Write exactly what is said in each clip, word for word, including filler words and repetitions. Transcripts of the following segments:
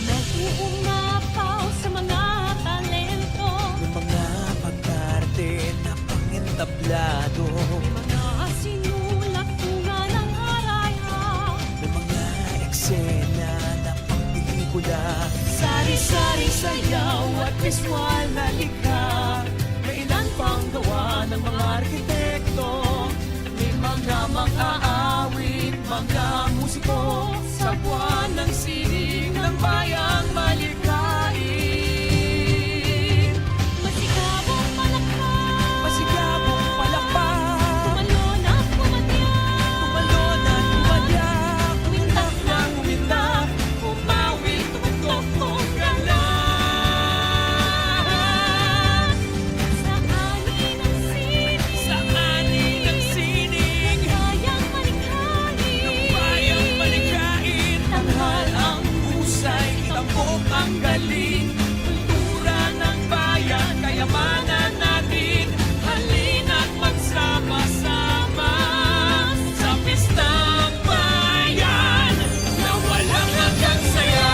Nag-uumapaw sa mga talento. May mga pag-arte na pangentablado. May mga sinulat bunga ng arayha. May mga eksena na pang-pelikula. Sari-sari sayaw at visual na likha. May ilan pang gawa ng mga arkitekto. May mga mag-aawit, mga musiko, sa buwan ng sining ng bayang malikhain. Masigabong palakpak. Masigabong palakpak. Tumalon at pumadyak. Tumalon at pumadyak. Umindak na umindak. Umawi, tumutok, gala. Sa ani ng sining. Sa ani ng sining. Ng bayang malikhain. Ng bayang malikhain. Tanghal ang husay, itampok ang galing. Kultura ng bayan, kayamanan natin. Halina't magsama-sama sa pistang bayan na walang hanggang saya.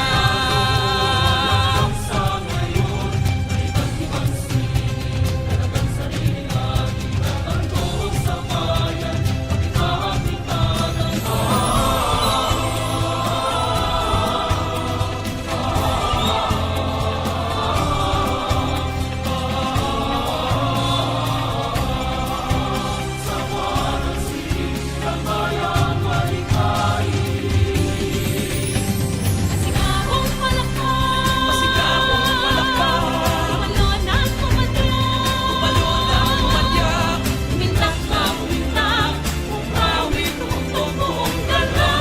Masigabong palakpak. Masigabong palakpak. Tumalon at pumadyak. Tumalon at pumadyak. Umindak na umindak. Umawi, tumutok, buong gala.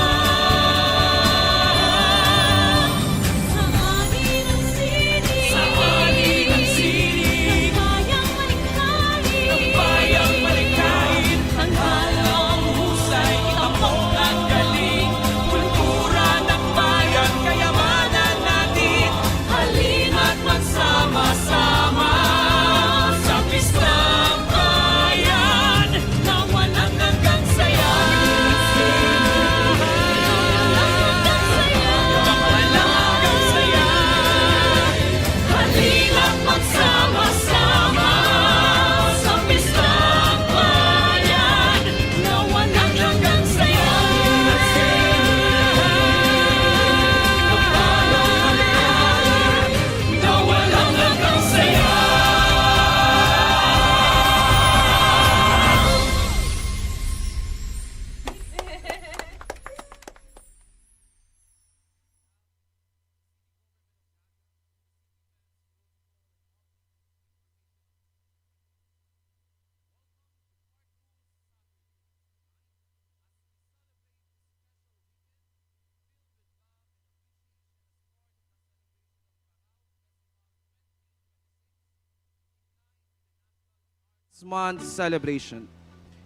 Sa ani ng sining. Sa ani ng sining. Ng bayang malikhain. Ng bayang malikhain. Tanghal ang husay, itampok ang galing. Kultura ng bayan, kayamanan natin. Halina't magsama-sama sa pistang bayan na walang hanggang saya. Walang hanggang saya. Walang hanggang saya. Halina't magsama-sama sa pistang bayan na walang hanggang saya. Na walang hanggang saya. Month celebration.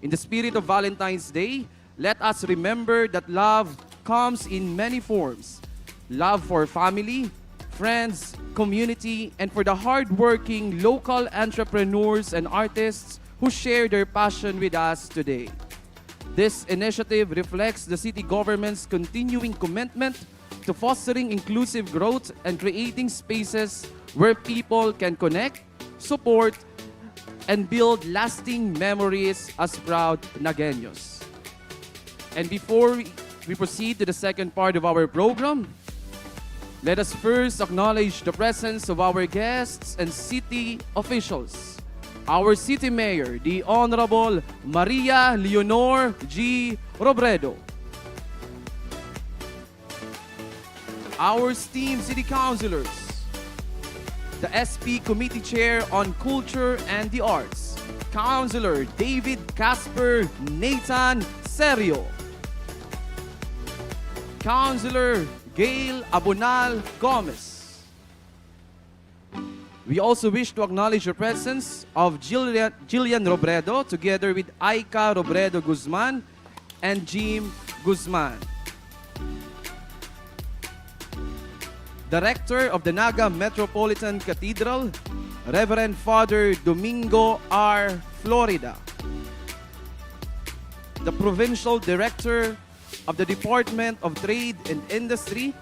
In the spirit of Valentine's Day, let us remember that love comes in many forms. Love for family, friends, community, and for the hardworking local entrepreneurs and artists who share their passion with us today. This initiative reflects the city government's continuing commitment to fostering inclusive growth and creating spaces where people can connect, support, and build lasting memories as proud Nagueños. And before we, we proceed to the second part of our program, let us first acknowledge the presence of our guests and city officials. Our city mayor, the Honorable Maria Leonor G. Robredo. Our esteemed city councilors, the S P Committee Chair on Culture and the Arts, Councilor David Casper Nathan Serio, Councilor Gail Abonal Gomez. We also wish to acknowledge the presence of Jillian, Jillian Robredo together with Aika Robredo Guzman and Jim Guzman. Director of the Naga Metropolitan Cathedral, Reverend Father Domingo R. Florida. The Provincial Director of the Department of Trade and Industry,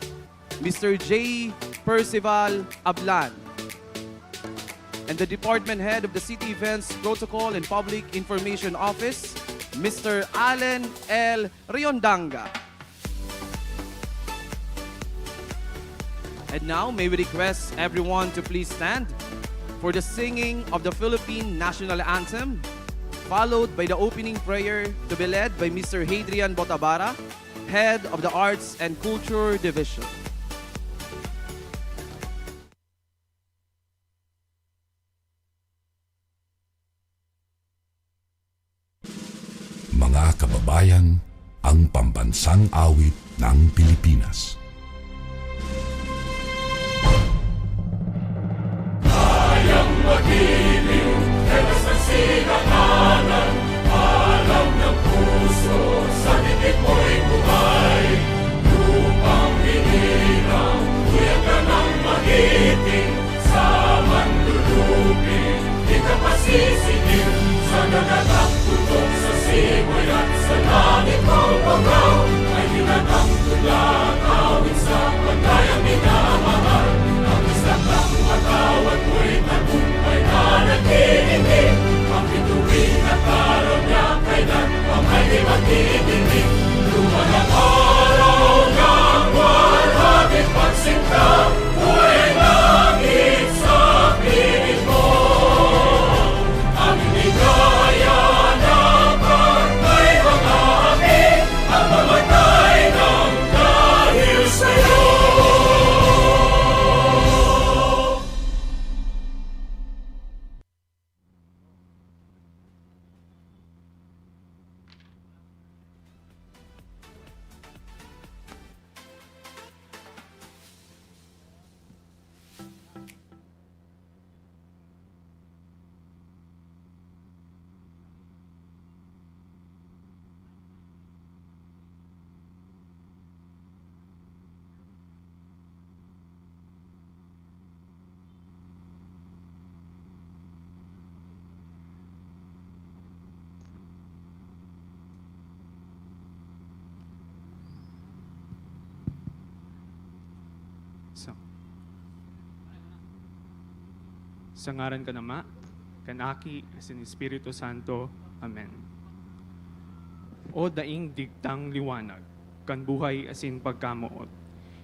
Mister J Percival Ablan, and the Department Head of the City Events Protocol and Public Information Office, Mister Allen L Riondanga. And now, may we request everyone to please stand for the singing of the Philippine National Anthem, followed by the opening prayer to be led by Mister Hadrian Botabara, Head of the Arts and Culture Division. Mga kababayan, ang pambansang awit ng Pilipinas. Kayang magiliw, helas ng sinakanan, alam ng puso, sa dikit mo'y buhay. Lupang hinirang, buyagan ng magiting, sa manlulupi, di ka pasisigil. Sa dagat at bundok, sa simoy at sa langit mong bagaw, may ginagambula, awit sa pagdayang minamahal. Ang isla kang matawag mo'y tagumpay na naghihiling. Ang bituin at araw niya kailan pa may di maghihiling. Duman ang araw ng walhati pagsinta. Sa, sa ngaran kan Ama, kan Aki, asin Espiritu Santo. Amen. O daing digtang liwanag kan buhay asin pagkamoot,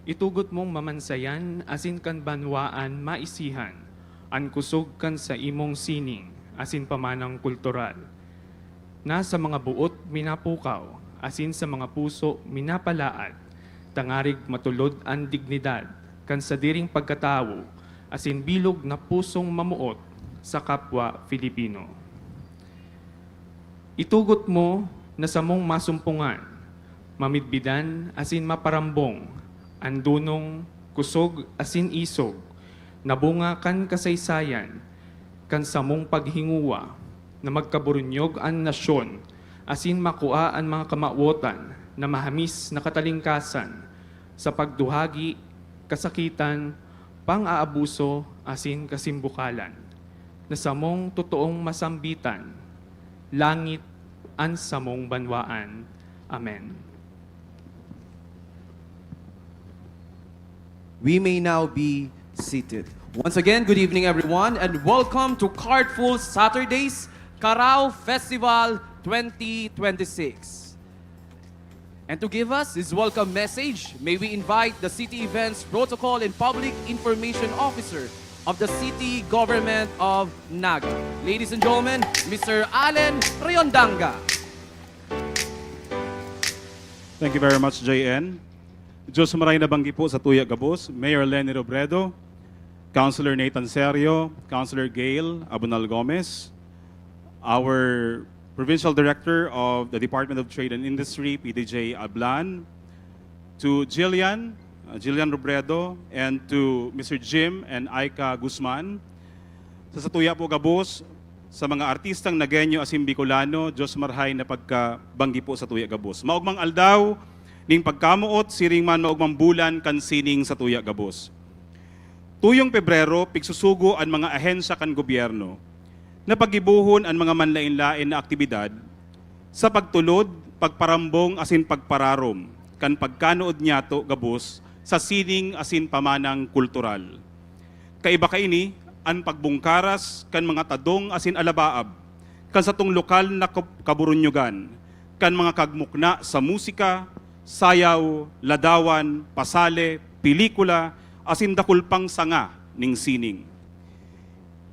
itugot mong mamansayan asin kan banwaan maisihan an kusog kan saimong sining asin pamanang kultural, na sa mga boot minapukaw asin sa mga puso minapalaad, tangarig matulod an dignidad kan sadiring pagkatawo asin bilog na pusong mamoot sa kapwa Filipino. Itugot mo na samong masumpungan, mamidbidan asin maparambong an dunong, kusog asin isog na bunga kan kasaysayan kan samong paghinguwa na magkaburunyog an nasyon asin makua an mga kamawotan na mahamis na katalingkasan sa pagduhagi, kasakitan, pang-aabuso asin kasimbukalan, na samong totoong masambitan, langit an samong banwaan. Amen. We may now be seated. Once again, good evening, everyone, and welcome to Cartful Saturdays Carao Festival twenty twenty-six. And to give us his welcome message, may we invite the City Events Protocol and Public Information Officer of the City Government of Naga. Ladies and gentlemen, Mister Allen Riondanga. Thank you very much, J N. Diyos maray na banggi po sa tuya gabos, Mayor Leni Robredo, Councilor Nathan Serio, Councilor Gail Abonal Gomez, our Provincial Director of the Department of Trade and Industry, P D J Ablan, to Jillian, uh, Jillian Robredo, and to Mister Jim and Aika Guzman. Sa satuya po gabos, sa mga artistang Nagueño asin Bicolano, Diyos marhay na pagkabanggi po sa tuya gabos. Maogmang aldaw ning pagkamoot, siring man maogmang bulan kan sining sa tuya gabos. Tuyong Pebrero, pigsusugo an mga ahensya kan gobyerno na paggibohon an mga manlaen-laen na aktibidad sa pagtulod pagparambong asin pagpararom kan pagkanood niyato gabos sa sining asin pamanang kultural. Kaiba kaini an pagbungkaras kan mga tadong asin alabaab kan satong lokal na kab-, kaburunyogan, kan mga kagmukna sa musika, sayaw, ladawan, pasale, pelikula, asin dakul pang sanga ning sining.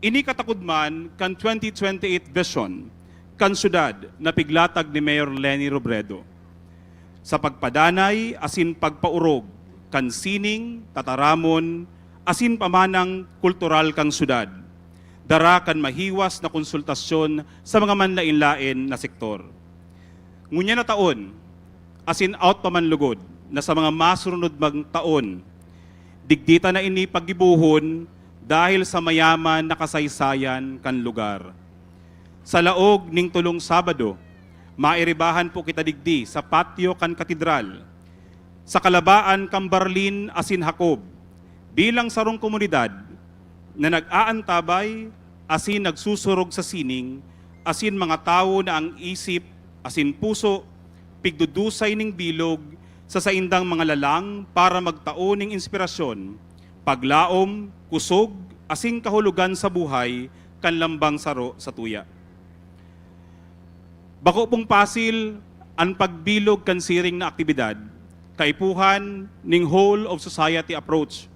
Ini katakod man kan twenty twenty-eight vision kan syudad na piglatag ni Mayor Leni Robredo sa pagpadanay asin pagpaorog kan sining, tataramon, asin pamanang kultural kan syudad, dara kan mahiwas na konsultasyon sa mga manlaen-laen na sektor. Ngunyan na taon, asin out pa man lugod na sa mga masunod mang taon, digdi ta na ini paggibohon dahil sa mayaman na kasaysayan kan lugar. Sa laog ning tulong Sabado, mairibahan po kita digdi sa patio kan Katedral, sa kalabaan kan Barlin asin Jacob, bilang sarong komunidad na nag-aantabay asin nagsusurog sa sining asin mga tawo na an isip asin puso pigdudusay ning bilog sa saindang mga lalang para magtao ning inspirasyon, paglaom, kusog, asin kahulogan sa buhay kan lambang saro satuya. Bako pong pasil an pagbilog kan siring na aktibidad, kaipuhan ning whole of society approach.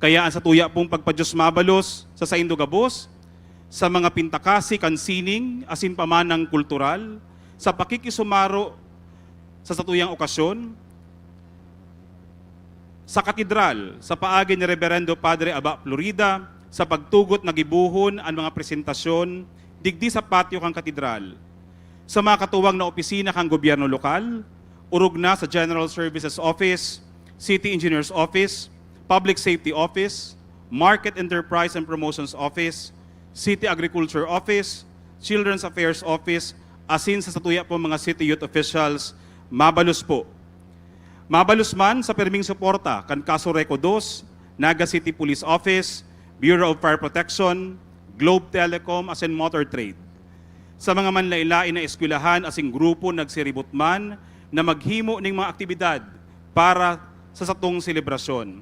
Kaya an satuya pong pagpa-Diyos mabalos sa saindo gabos, sa mga pintakasi kan sining asin pamanang kultural, sa pakikisumaro sa satuyang okasyon, sa Katedral, sa paagi ni Reberendo Padre Aba Florida, sa pagtugot na gibohon an mga presentasyon digdi sa patio kan Katedral, sa mga katuwang na opisina kan gobyerno lokal, orog na sa General Services Office, City Engineers Office, Public Safety Office, Market Enterprise and Promotions Office, City Agriculture Office, Children's Affairs Office, asin sa satuya pong mga City Youth Officials, mabalos po. Mabalos man sa pirming suporta kan Casureco dos, Naga City Police Office, Bureau of Fire Protection, Globe Telecom asin Motor Trade. Sa mga manlaen-laen na eskwelahan asin grupo nagsiribot man na maghimo ning mga aktibidad para sa satong selebrasyon.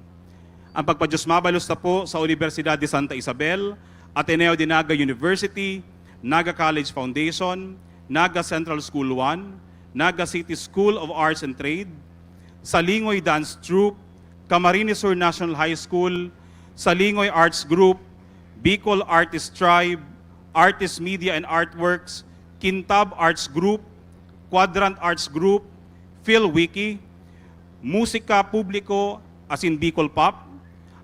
Ang pagpa-Diyos mabalos ta po sa Universidad de Santa Isabel, Ateneo de Naga University, Naga College Foundation, Naga Central School one, Naga City School of Arts and Trade, Salingoy Dance Troupe, Camarines Sur National High School, Salingoy Arts Group, Bicol Artist Tribe, Artist Media and Artworks, Kintab Arts Group, Quadrant Arts Group, PhilWiki, Musika Publiko asin Bicol Pop,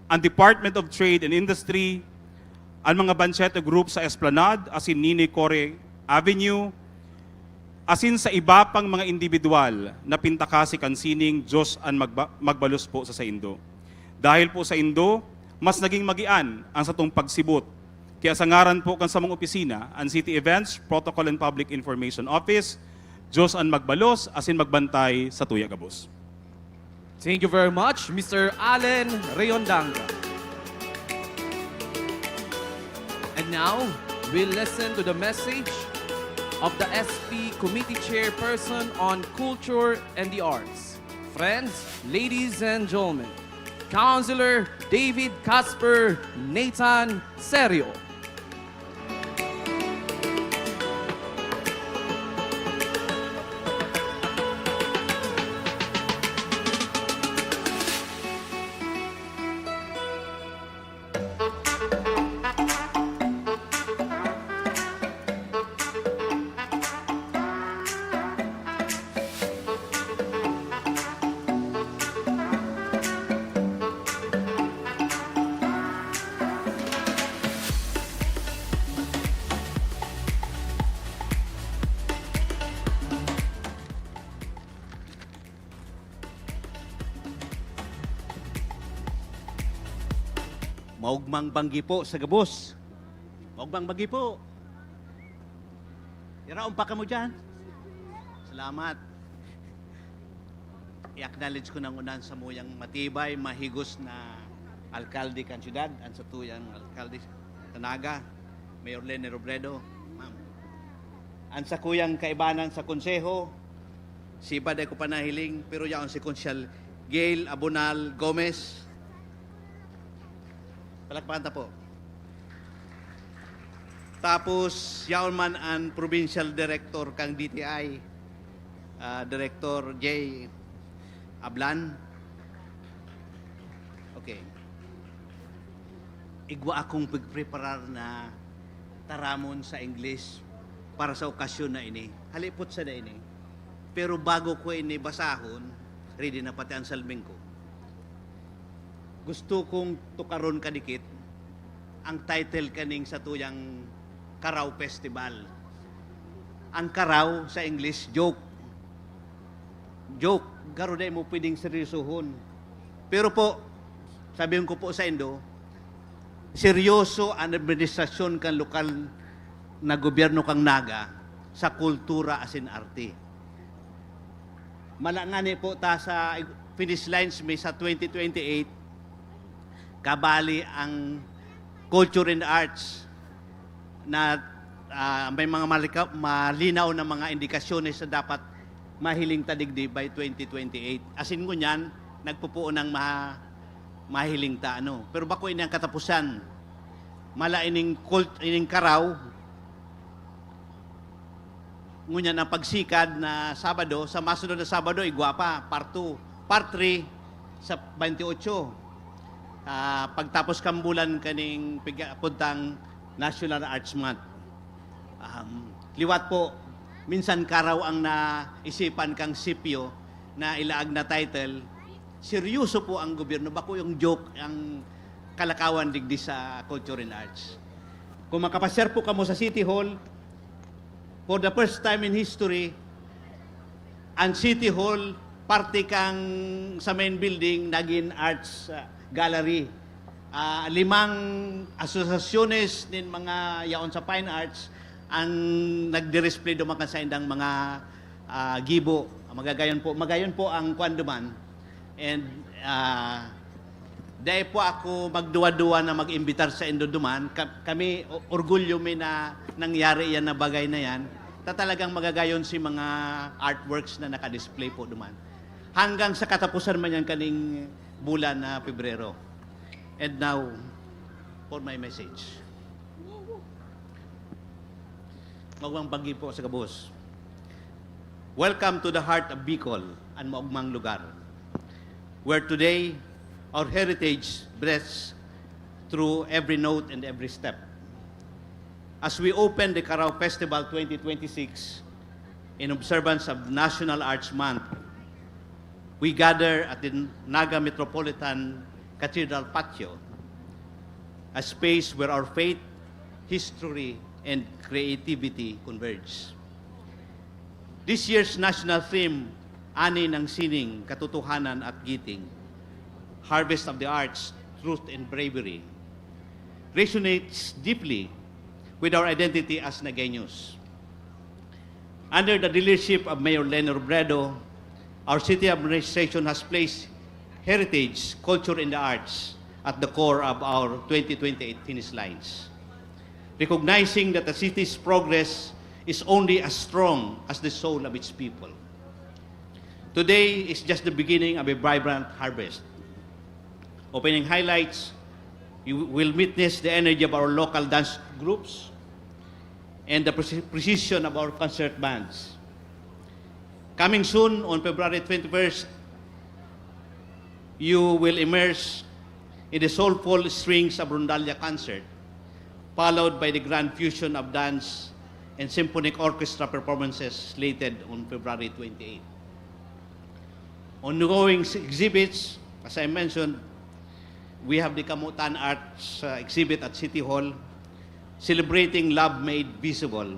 ang Department of Trade and Industry, ang mga Banchete Group sa Esplanade asin Ninoy Corre Avenue, asin sa iba pang mga indibidwal na pintakasi kan sining Diyos an magba-, magbalos po sa saindo. Dahil po saindo, mas naging magian ang satong pagsibot. Kaya sa ngaran po kan samong opisina, ang City Events, Protocol and Public Information Office, Diyos an magbalos asin magbantay sa tuya gabos. Thank you very much, Mister Allen Rayondanga. And now, we'll listen to the message of the S P Committee Chairperson on Culture and the Arts. Friends, ladies and gentlemen, Councilor David Casper Nathan Serio. Maugmang banggi po sa gabos. Maugmang banggi po. Iraon pa kamo dyan. Salamat. I-acknowledge ko nang unan sa muyang matibay, mahigos na alkalde kan syudad, ang satuyang alkalde sa Naga, Mayor Leni Robredo, ma'am. Ang sakuyang kaibanan sa konseho, Si iba dai ko pa nahiling, pero yaon si Konsehal Gail Abonal Gomez. Palakpakan ta po. Tapos, yaon man an Provincial Director kang D T I, ah, Director J Ablan. Okay. Igwa akong pagpreparar na taramon sa English para sa okasyon na ini. Halipot sa na ini. Pero bago ko ini basahon, ready na pati ang salming ko. Gusto kong tukaron kadikit ang title kaning satuyang Karaw Festival. Ang karaw sa English, joke. Joke. Garo dai mo pwedeng seryosohon. Pero po, sabihin ko po sa indo, seryoso ang administrasyon kan lokal na gobyerno kang Naga sa kultura asin arte. Mala ngani po ta sa finish lines mi sa twenty twenty-eight, kabali ang culture and arts na, ah, may mga malika-, malinaw na mga indikasyones na dapat mahiling ta digdi by twenty twenty-eight. Asin ngunyan, nagpupuon ang maha-, mahiling ta, ano. Pero bako ini ang katapusan. Mala ining cult, ining karaw, ngunyan ang pagsikad na Sabado, sa masunod na Sabado, igwa pa, part two, part three, sa twenty-eight. Ah, pagtapos kang bulan kaning piga-, puntang National Arts Month. Um, liwat po, minsan karaw ang naisipan kang sipyo na ilaag na title, seryoso po ang gobyerno, bako yung joke ang kalakawan digdi sa culture and arts. Kung makapasyar po kamo sa City Hall, for the first time in history, ang City Hall, parte kang sa main building, naging arts, ah, gallery. Ah, limang asosasyones nin mga yaon sa fine arts ang nagdi-display duman kan saindang mga, ah, gibo. Magagayon po, magayon po ang kwan duman. And, ah, dai po ako magduwa-duwa na mag-imbitar sa indo duman. Ka-, kami, o-, orgulyo mi na nangyari yan na bagay na yan. Ta talagang magagayon si mga artworks na nakadisplay po duman. Hanggang sa katapusan man yan kaning bulan na Pebrero. And now, for my message. Magwang bagi po sa gabos. Welcome to the heart of Bicol, an maogmang lugar, where today our heritage breathes through every note and every step. As we open the Karaw Festival twenty twenty-six, in observance of National Arts Month, we gather at the Naga Metropolitan Cathedral Patio, a space where our faith, history, and creativity converge. This year's national theme, Ani ng Sining, Katotohanan at Giting, Harvest of the Arts, Truth and Bravery, resonates deeply with our identity as Nagueños. Under the leadership of Mayor Leni Robredo, our city administration has placed heritage, culture, and the arts at the core of our twenty twenty-eight finish lines, recognizing that a city's progress is only as strong as the soul of its people. Today is just the beginning of a vibrant harvest. Opening highlights, you will witness the energy of our local dance groups and the preci-, precision of our concert bands. Coming soon, on February twenty-first, you will immerse in the soulful strings of Rondalla concert, followed by the grand fusion of dance and symphonic orchestra performances slated on February twenty-eight. Ongoing s-, exhibits, as I mentioned, we have the Kamutan Arts, uh, exhibit at City Hall, celebrating love made visible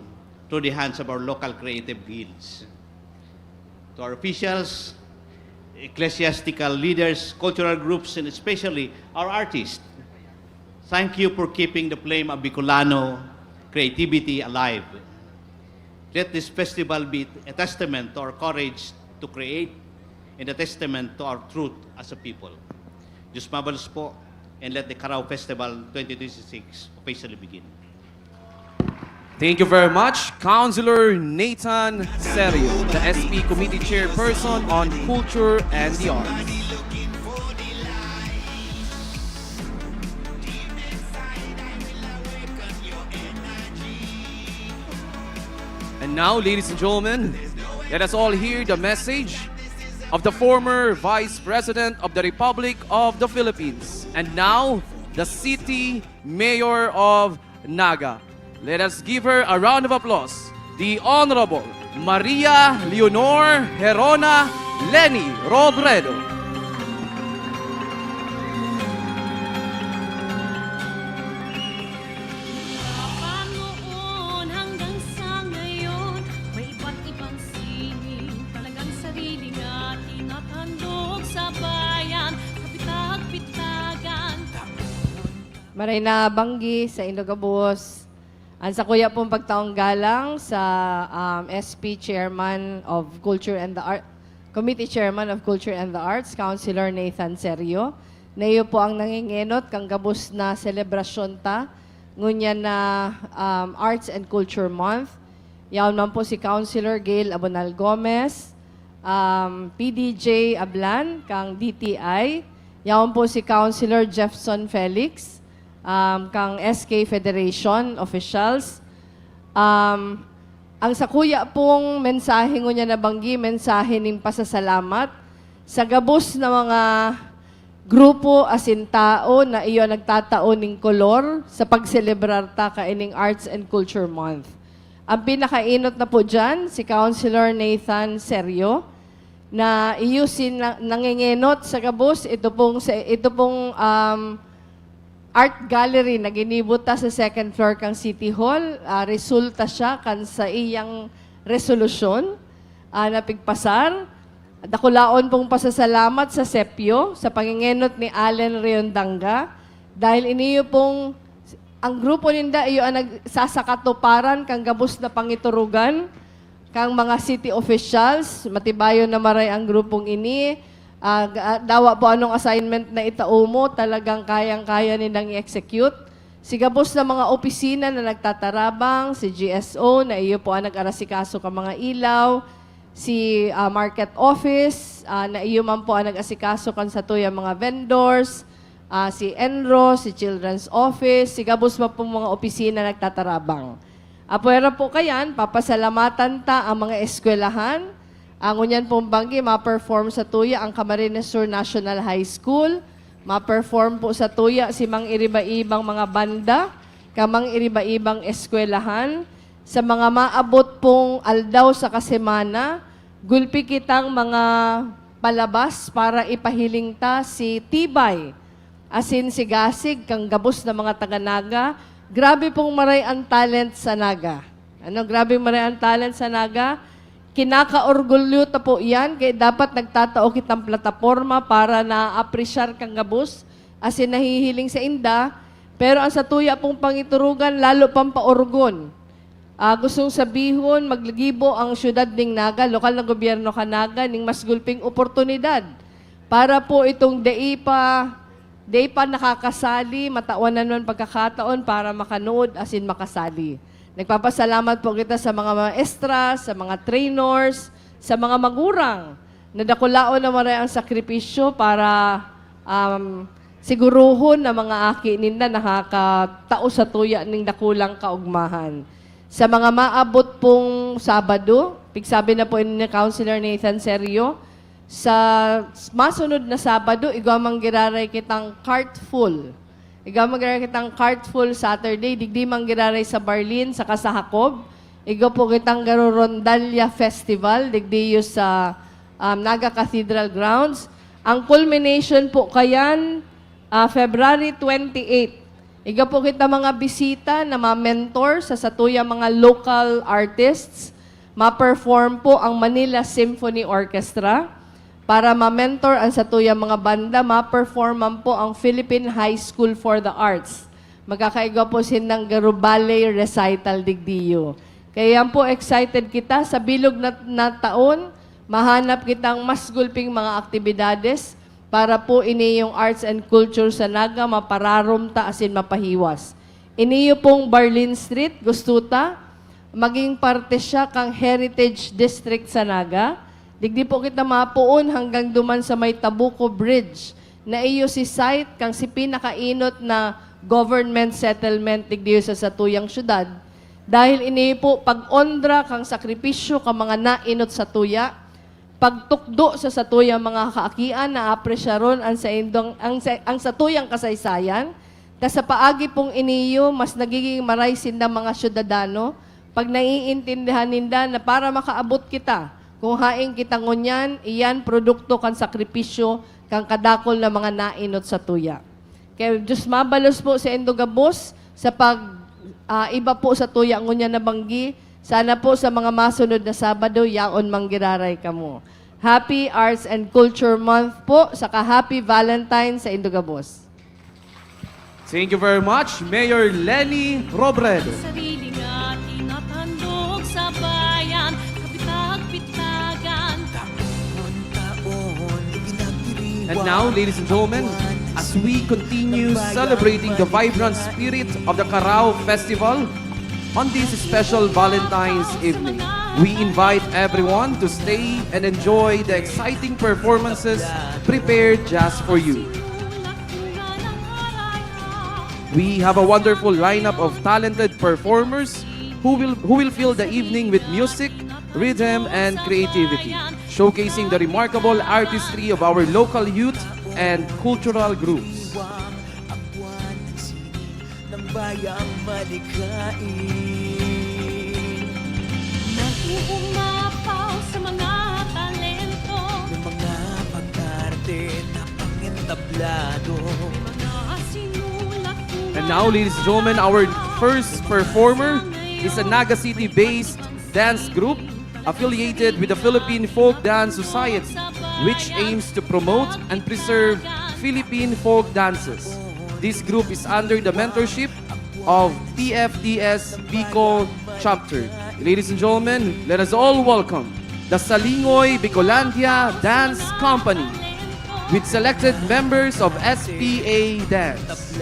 through the hands of our local creative guilds. To our officials, ecclesiastical leaders, cultural groups, and especially our artists, thank you for keeping the flame of Bicolano creativity alive. Let this festival be a testament to our courage to create and a testament to our truth as a people. Diyos mabalos po, and let the Karaw Festival twenty twenty-six officially begin. Thank you very much, Councilor Nathan Serio, the S P Committee Chairperson on Culture and the Arts. And now, ladies and gentlemen, let us all hear the message of the former Vice President of the Republic of the Philippines and now the City Mayor of Naga. Let us give her a round of applause, the Honorable Maria Leonor Herona Leni Robredo. Mula pa noon hanggang sa ngayon, may iba't ibang sining, talagang sariling ating at handog sa bayan, kapitag-pitagan. Maray na banggi sa Indogabos. Ang sakuya pong pagtaong galang sa um, S P Chairman of Culture and the Art, Committee Chairman of Culture and the Arts, Councilor Nathan Serio, na iyo po ang nangingenot kang gabos na selebrasyon ta ngunyan na um, Arts and Culture Month. Yaon man po si Councilor Gail Abonal Gomez, um, P D J Ablan kang D T I. Yaon po si Councilor Jeffson Felix, um, kang S K Federation officials. Um, ang sakuya pong mensahe ngunyan na banggi, mensahe nin pasasalamat sa gabos na mga grupo asin tao na iyo nagtatao nin kolor sa pagselebrar ta kaining Arts and Culture Month. Ang pinakaenot na po dyan, si Councilor Nathan Serio, na iyo si na, nangengenot sa gabos, ito pong, sa, ito pong um, art gallery na ginibo ta sa second floor kang City Hall, ah, resulta siya kan sa iyang resolusyon ah, na pigpasar. Dakulaon pong pasasalamat sa sepyo sa pangingenot ni Allen Riondanga dahil iniyo pong ang grupo ninda iyo ang nagsasakatuparan kang gabos na pangiturugan kang mga city officials, matibayon na maray ang grupong ini. Ah, ga- dawa po anong assignment na itao mo, talagang kayang-kaya nilang i-execute. Si gabos na mga opisina na nagtatarabang, si G S O na iyo po ang nag-arasikaso ka mga ilaw, si ah, market office ah, na iyo man po ang nag-asikaso kan satuyang mga vendors, ah, si ENRO, si Children's Office, si gabos man pong mga opisina nagtatarabang. Apwera po kayan, papasalamatan ta ang mga eskwelahan. Ang ngunyan pong banggi, ma-perform sa tuya ang Camarines Sur National High School. Ma-perform po sa tuya si mang iriba-ibang mga banda, kamang iriba-ibang eskwelahan. Sa mga maabot pong aldaw sa kasemana, gulpi kitang mga palabas para ipahiling ta si Tibay asin si Gasig kan gabos na mga taga Naga. Grabe pong maray ang talent sa Naga. Ano, grabe maray ang talent sa Naga. Kinakaorgulyo ta po yan, kaya dapat nagtatao kitang plataporma para na-appreciar kan gabos asin nahihiling sa inda. Pero ang sa tuya pong pangiturugan, lalo pang paorgon. Ah, gustong sabihon, maggibo ang syudad ning Naga, lokal na gobyerno kan Naga, ning mas gulping oportunidad para po itong dai pa, dai pa nakakasali, matawan na naman pagkakataon para makanood asin makasali. Nagpapasalamat po kita sa mga maestra, sa mga trainers, sa mga magurang na dakulaon na maray ang sakripisyo para um, siguruhon na mga aki ninda nakakatao sa tuya ning dakulang kaugmahan. Sa mga maabot pong Sabado, pigsabi na po ni Councilor Nathan Serio, sa masunod na Sabado, igwa man giraray kitang cartful. Igwa man giraray kitang cartful Saturday, digdi man giraray sa Barlin, saka sa Jacob. Igwa po kitang garo Rondalia Festival, digdi sa um, Naga Cathedral Grounds. Ang culmination po kayan, ah, February twenty-eight. Igwa po kita mga bisita na ma-mentor sa satuyang mga local artists. Ma-perform po ang Manila Symphony Orchestra. Para ma-mentor ang satuyang mga banda, ma-perform man po ang Philippine High School for the Arts. Magkakaigwa po sindang garo ballet recital digdiyo. Kaya yan po, excited kita. Sa bilog na, na taon, mahanap kitang mas gulping mga aktibidades para po ini yung arts and culture sa Naga mapararom ta asin mapahiwas. Iniyo pong Barlin Street, gusto ta, Maging parte siya kan Heritage District sa Naga. Digdi po kita mapoon hanggang duman sa may Tabuco Bridge, na iyo si site kan si pinakaenot na government settlement digdi sa satuyang syudad. Dahil ini po pag-onra kan sakripisyo kan mga naenot satuya, pagtukdo sa satuyang mga kaakian na apresyaron ang saindong, ang sa, ang satuyang kasaysayan, ta sa paagi pong iniyo, mas nagiging maray sindang mga syudadano pag naiintindihan ninda na para makaabot kita kung haen kita ngunyan, iyan produkto kan sakripisyo kan kadakul na mga naenot satuya. Kaya Diyos mabalos po saindo gabos sa pag, ah, iba po satuya ngunyan na banggi. Sana po sa mga masunod na Sabado, yaon manggiraray kamo. Happy Arts and Culture Month po, saka Happy Valentine's saindo gabos. Thank you very much, Mayor Leni Robredo. Sarili nga tinatandog sa bayan, kapitag-pitagan. And now, ladies and gentlemen, as we continue celebrating the vibrant spirit of the Carao Festival, on this special Valentine's evening, we invite everyone to stay and enjoy the exciting performances prepared just for you. We have a wonderful lineup of talented performers who will, who will fill the evening with music, rhythm, and creativity, showcasing the remarkable artistry of our local youth and cultural groups. Ang buwan ng sini ng bayang malikhain. Nag-uumapaw sa mga talento. Ng mga pag-arte na pangentablado. Mga sinulat ko And now, ladies and gentlemen, our first performer is a Naga City-based dance group affiliated with the Philippine Folk Dance Society, which aims to promote and preserve Philippine folk dances. This group is under the mentorship of T F D S Bicol Chapter. Ladies and gentlemen, let us all welcome the Salingoy Bicolandia Dance Company with selected members of S P A Dance.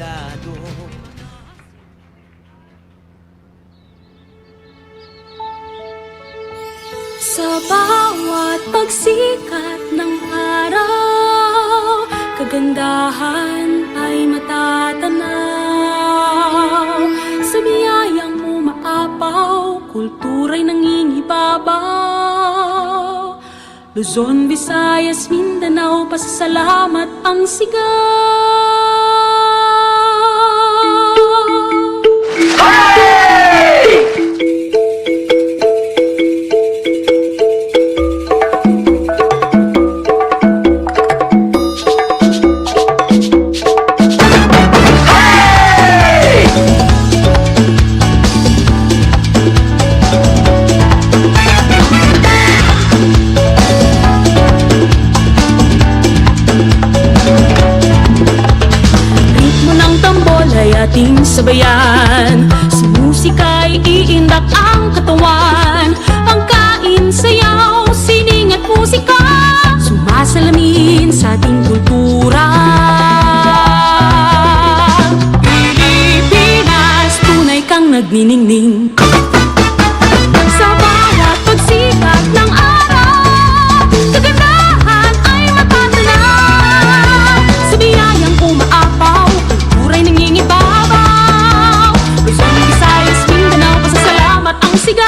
Sa bawat pagsikat ng araw, kagandahan ay matatanaw. Sa biyayang umaapaw, kultura'y nangingibabaw. Luzon, Visayas, Mindanao, pasasalamat ang sigaw. Ritmo ng tambol ay ating sabayan. Sa musika'y iindak ang katawan. Pagkain, sayaw, sining at musika, sumasalamin sa ating kultura. Pilipinas, tunay kang nagniningning. Sa bawat pagsikat ng araw, kagandahan ay matatanaw. Sa biyayang umaapaw, kultura'y nangingibabaw. Luzon, Visayas, Mindanao, pasasalamat ang sigaw.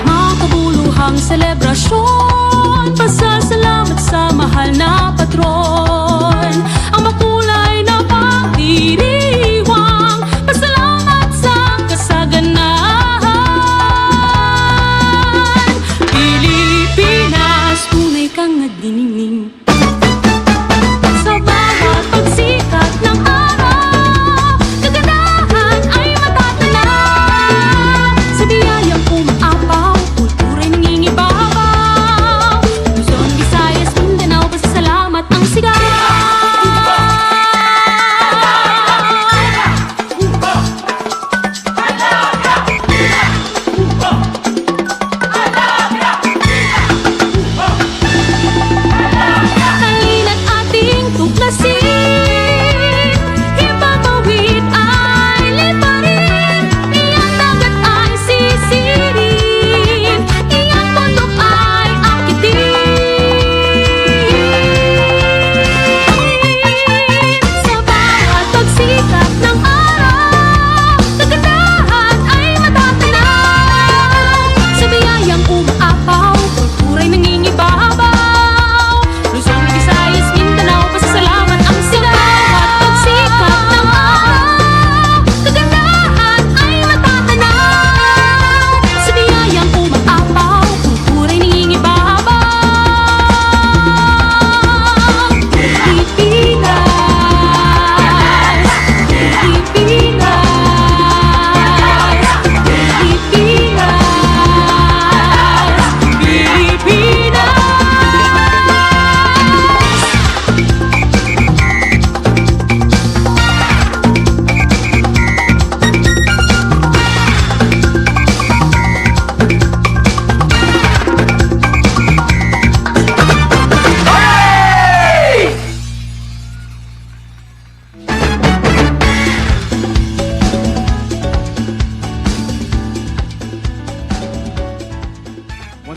Makabuluhang selebrasyon, pasasalamat sa mahal na patron. Ang makulay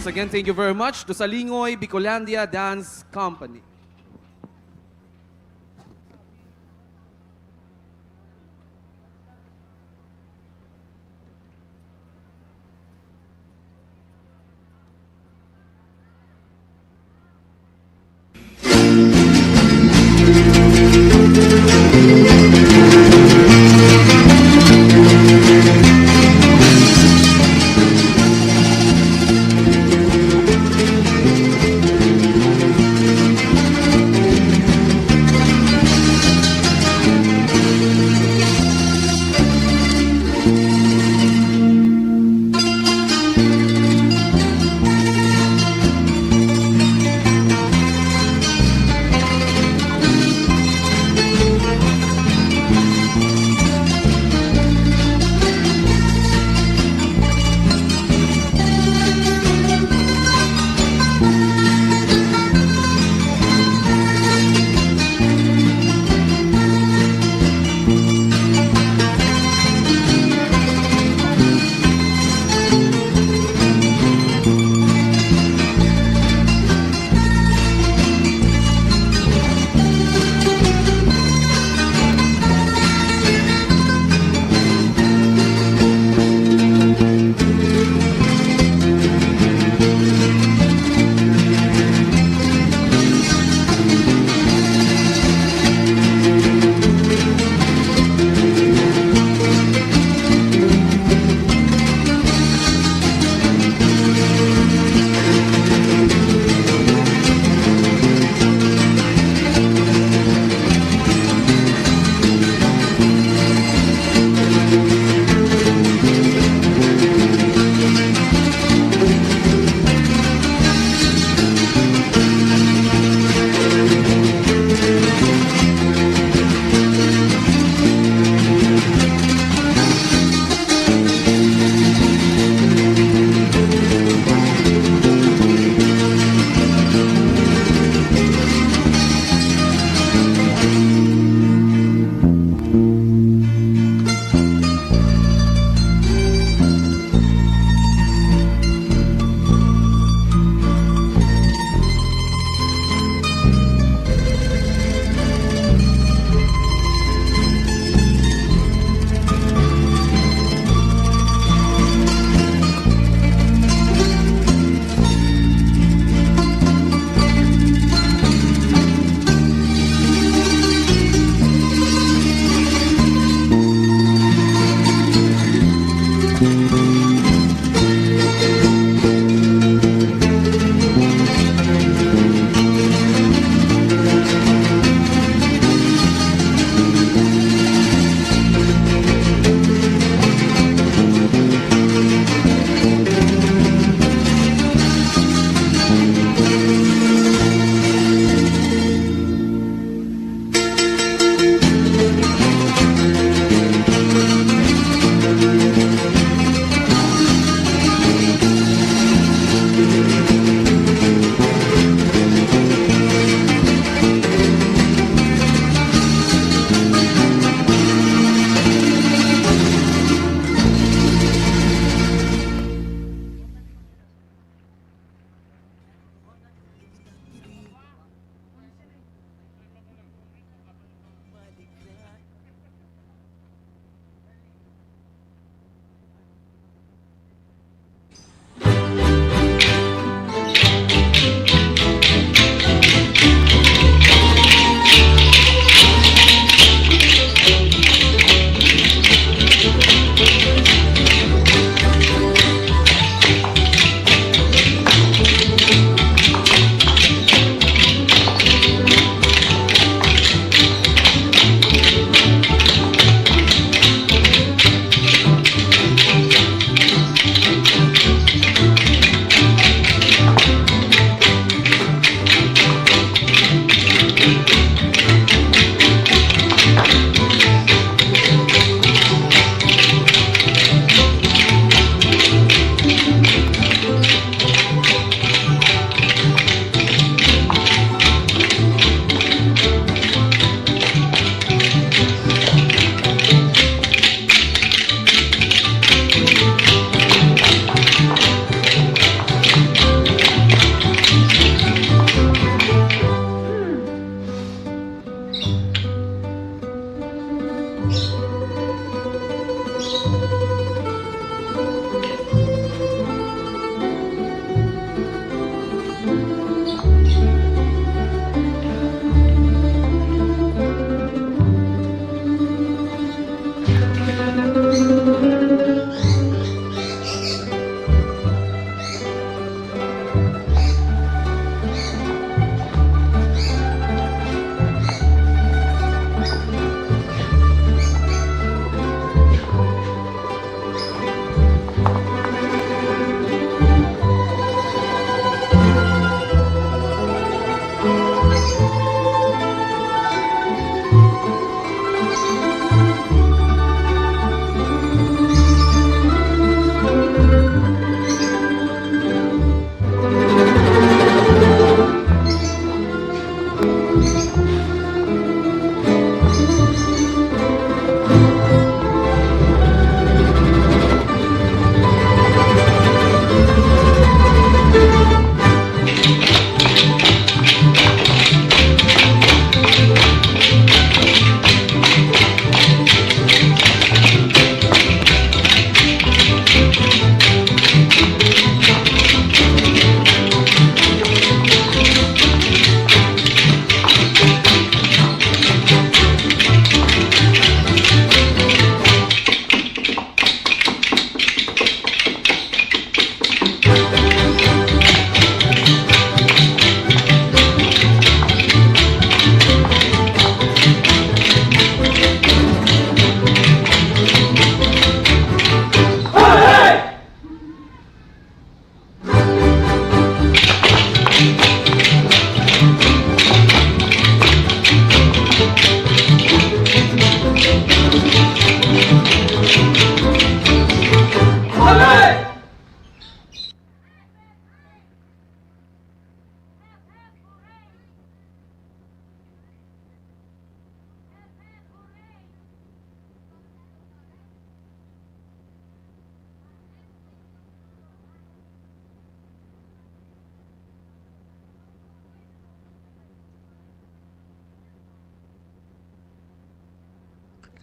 Again, thank you very much to Salingoy Bicolandia Dance Company.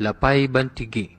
Lapay Bantigi.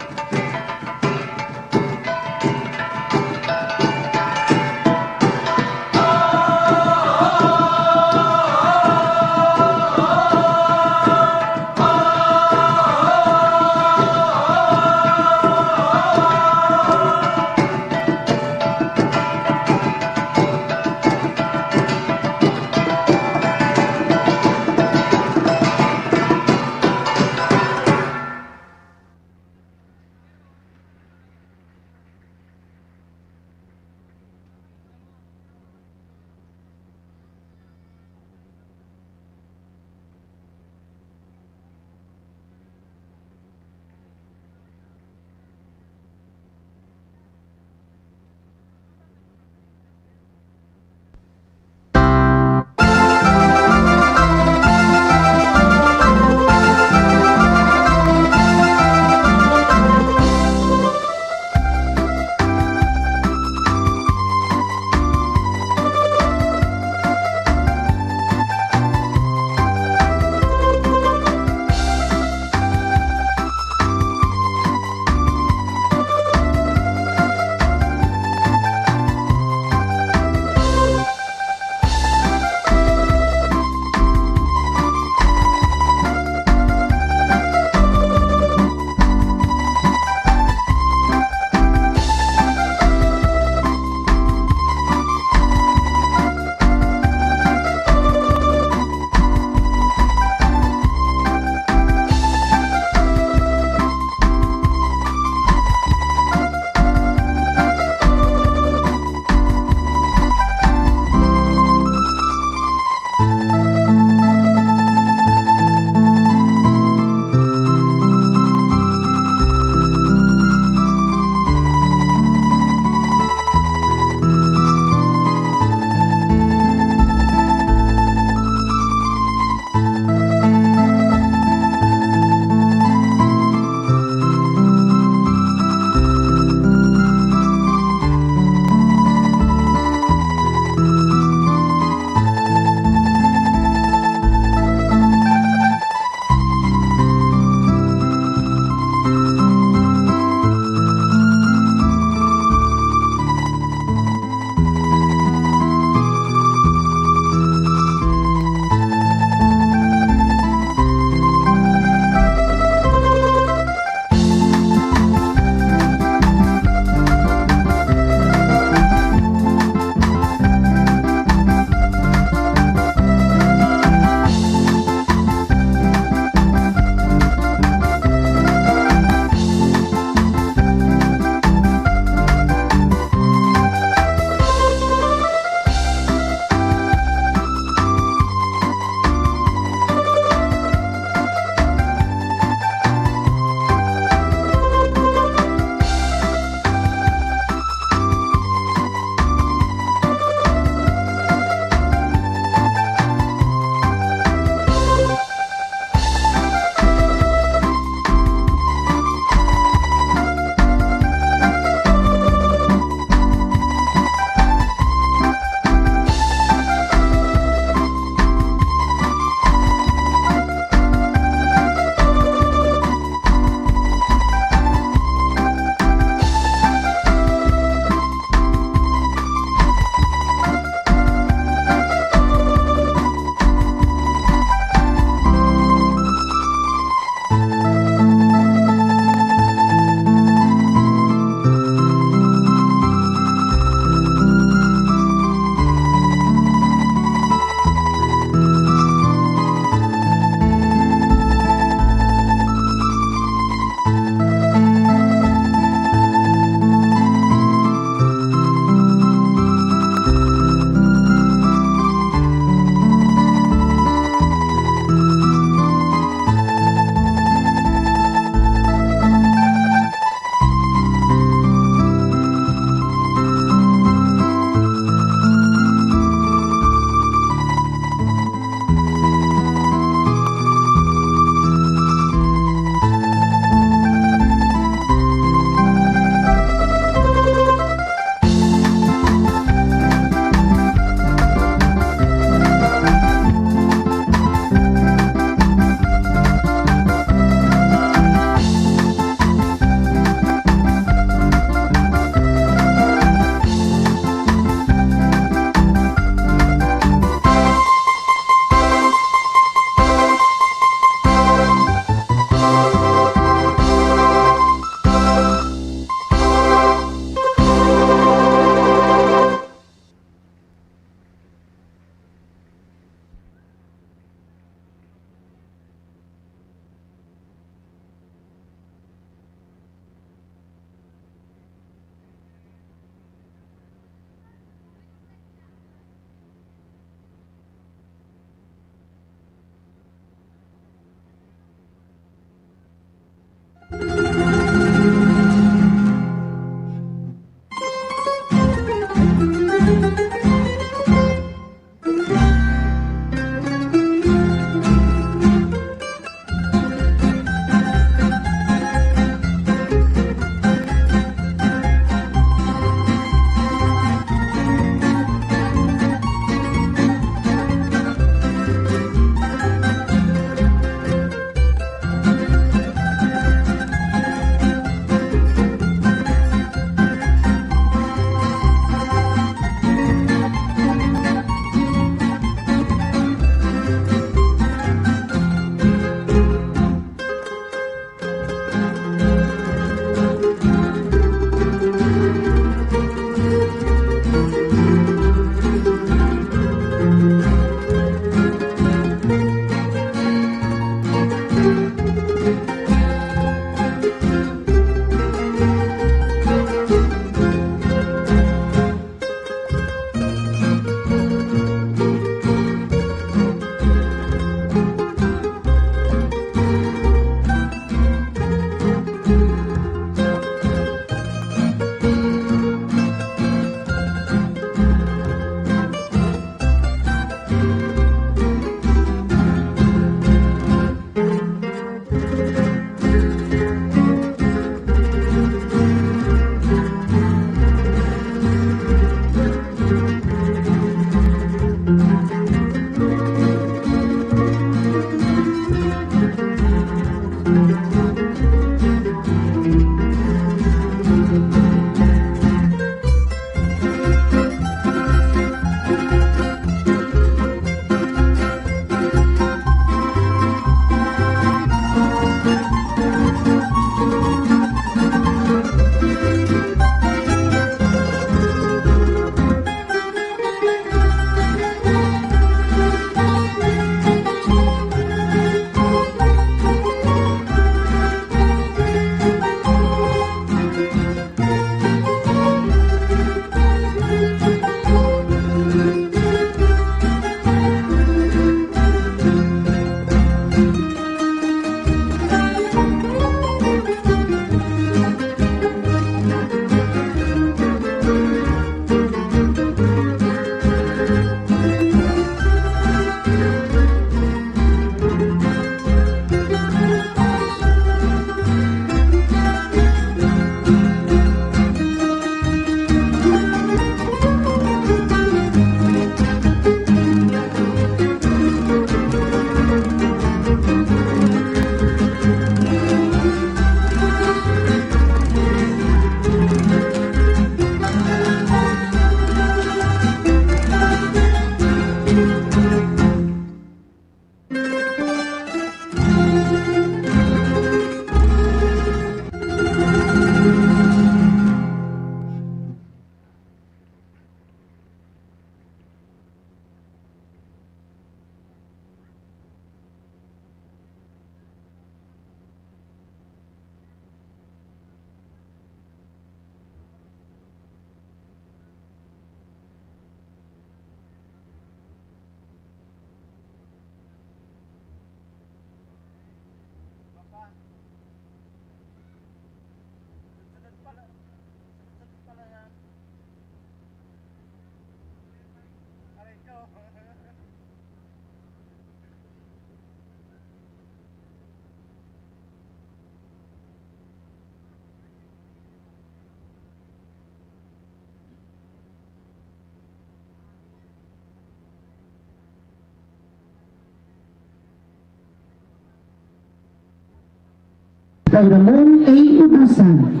Ramon A. Ubusan,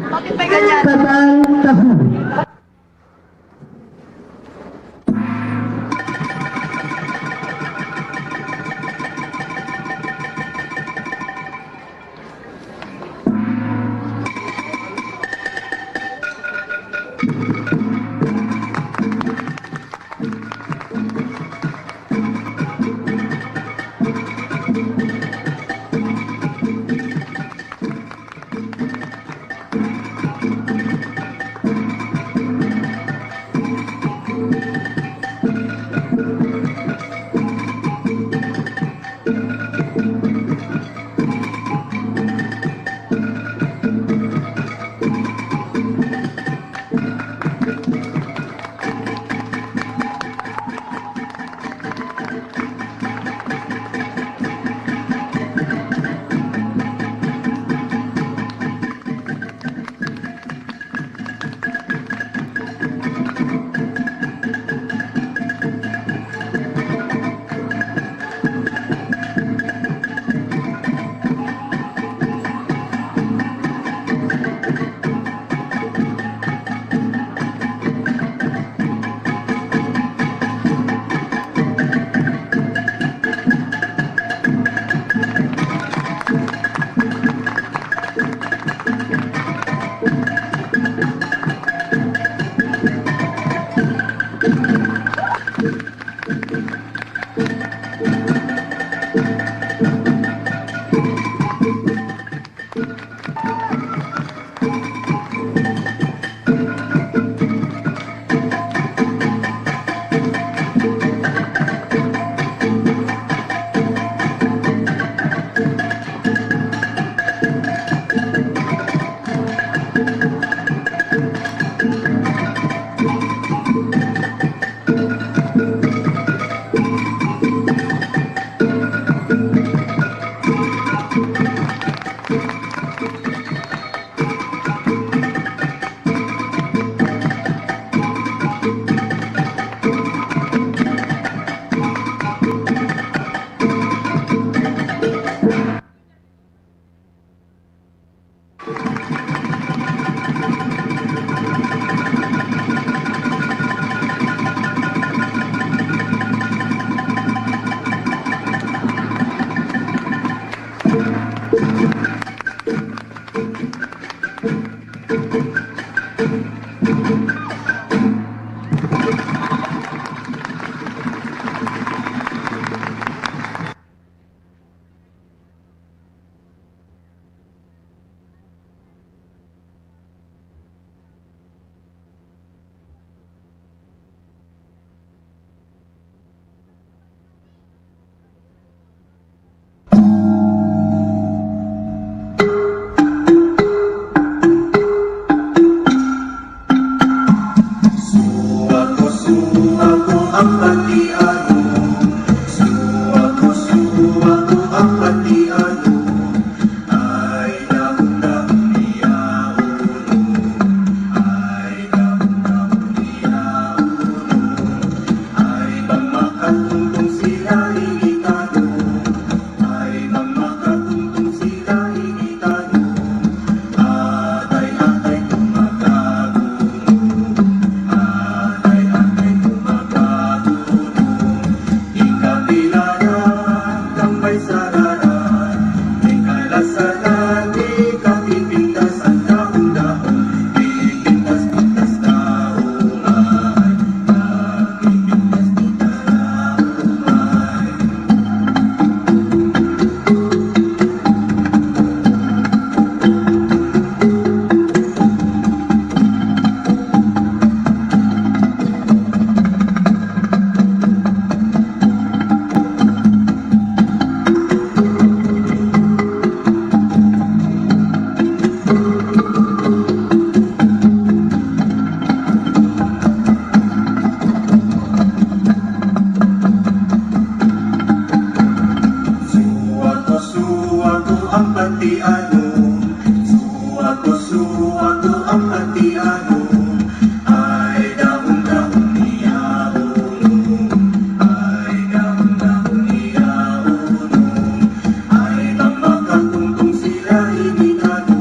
Kabal, Tahub. Suwako, suwako ang patianon. Suwako, suwako ang patianon. Ay, dahon-dahon niya uno. Ay, dahon-dahon niya uno. Ay, bang makatungtong sila ini tanon. Ay, bang makatungtong sila ini tanon. Atay, atay, kung magkaguno. Atay, atay, kung magkaguno. Ikapilaran, tambay sararan. Ikalasaran, ikapipintas, ang dahon-dahon. Pipintas-pintas na umay. Pipintas-pintas na umay. Suwako, suwako ang patianon. Suwako, suwako ang patianon. Ay, dahon-dahon niya uno. Ay, dahon-dahon niya uno. Ay, bang makatungtong sila ini tanon.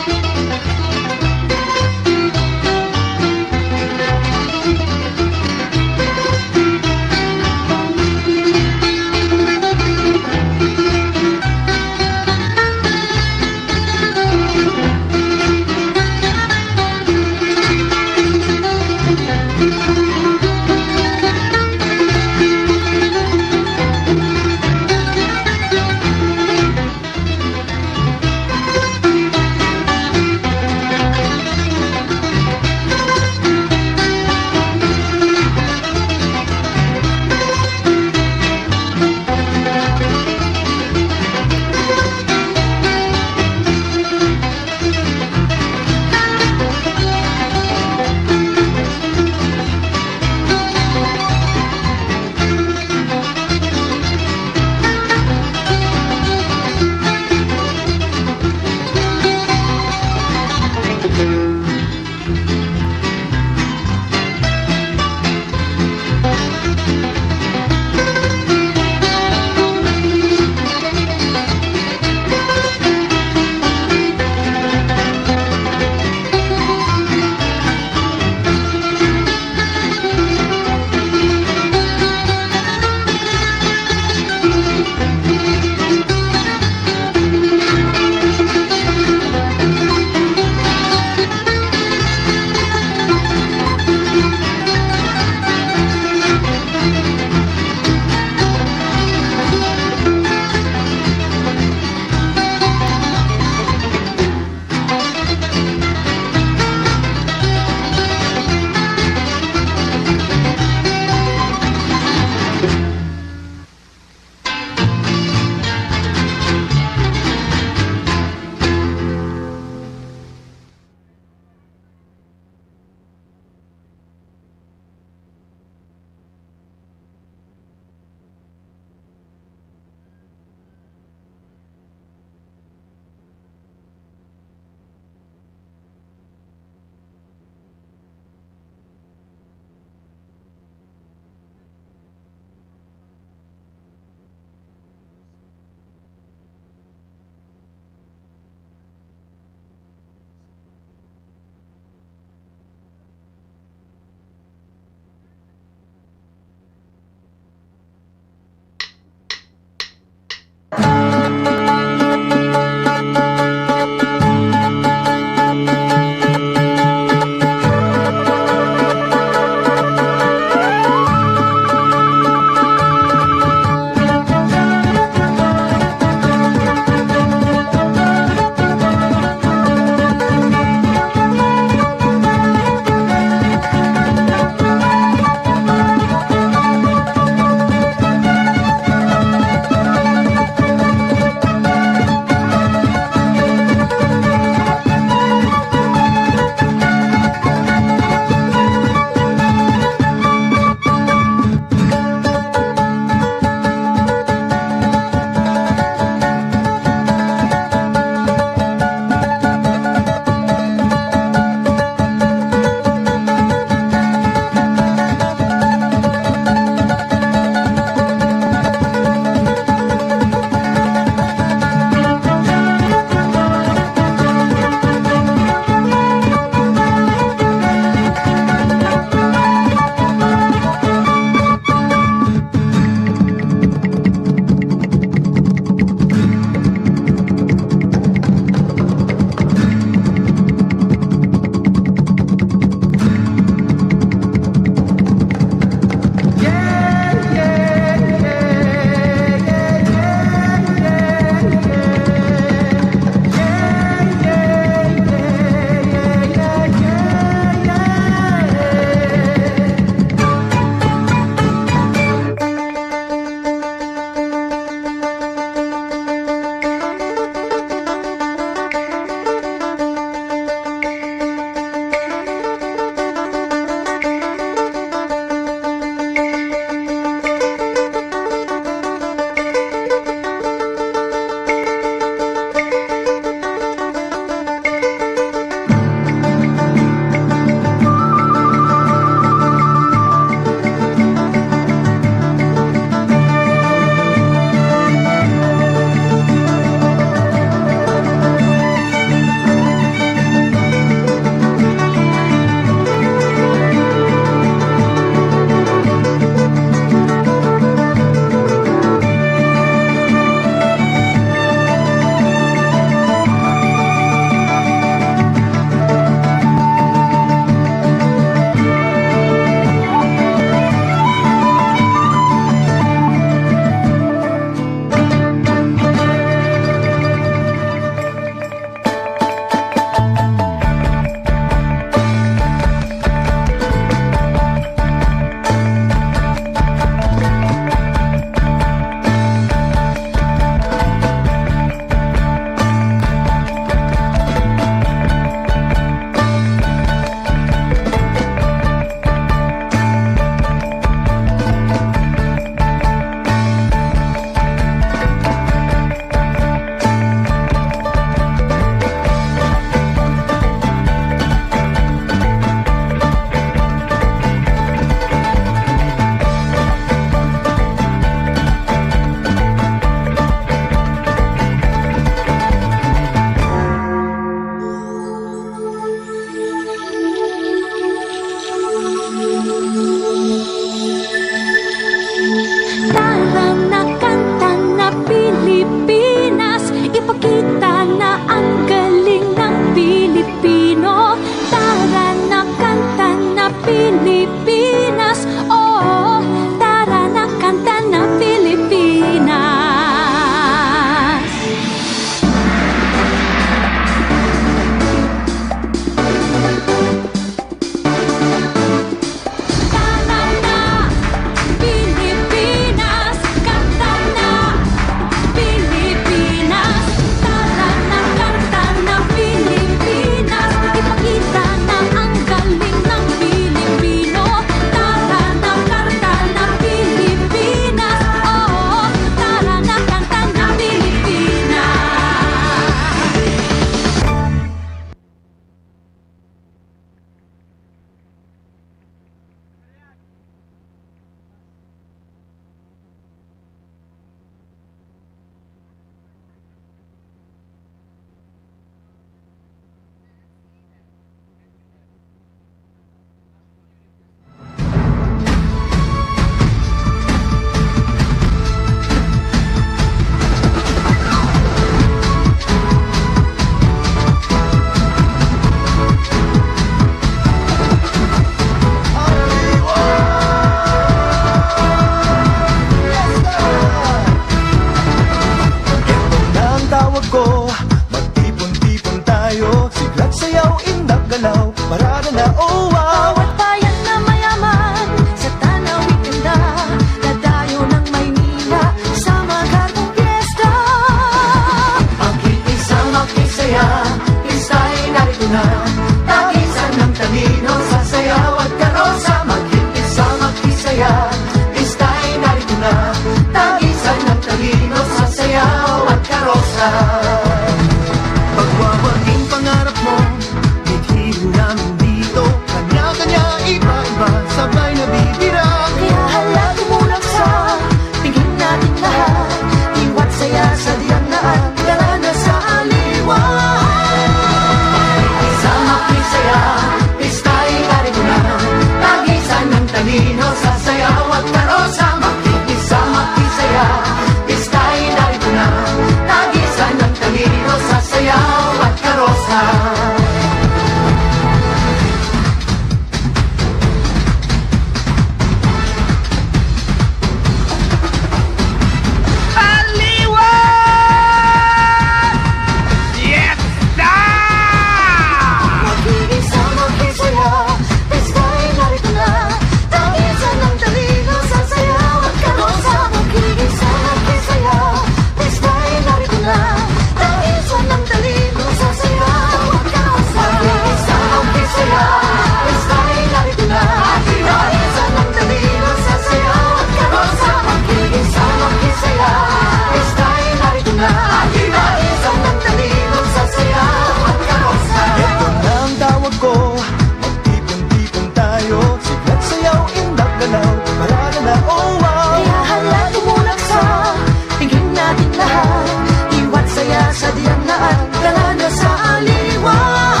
Sa diyan na at dala niya sa aliwan.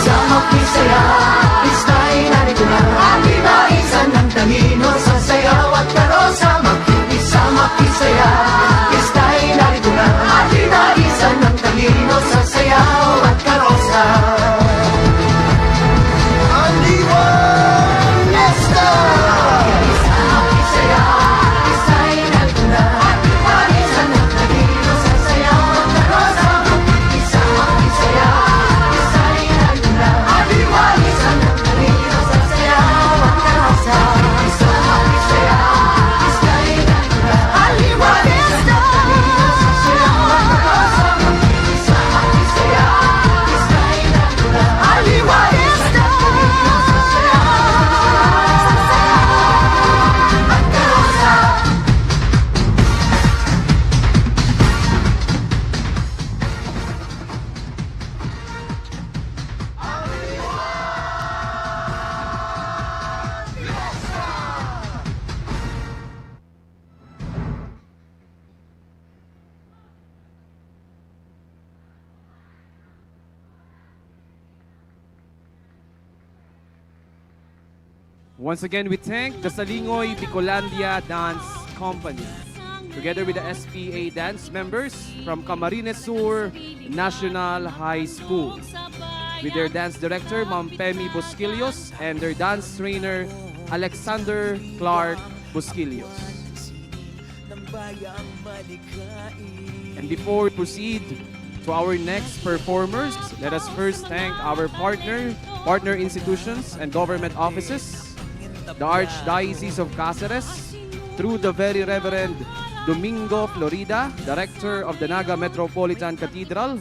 Sa makisaya, istay narito na. Atin na isan ng talino sa sayaw at karosa. Makikisa, makisaya, istay narito na. Atin na isan ng talino sa sayaw at karosa. Aliwan Fiesta! Once again, we thank the Salingoy Bicolandia Dance Company, together with the S P A dance members from Camarines Sur National High School, with their dance director, Ma'am Pemi Bosquillos, and their dance trainer, Alexander Clark Bosquillos. And before we proceed to our next performers, let us first thank our partner, partner institutions and government offices, the Archdiocese of Caceres, through the Very Reverend Domingo Florida, Director of the Naga Metropolitan Cathedral,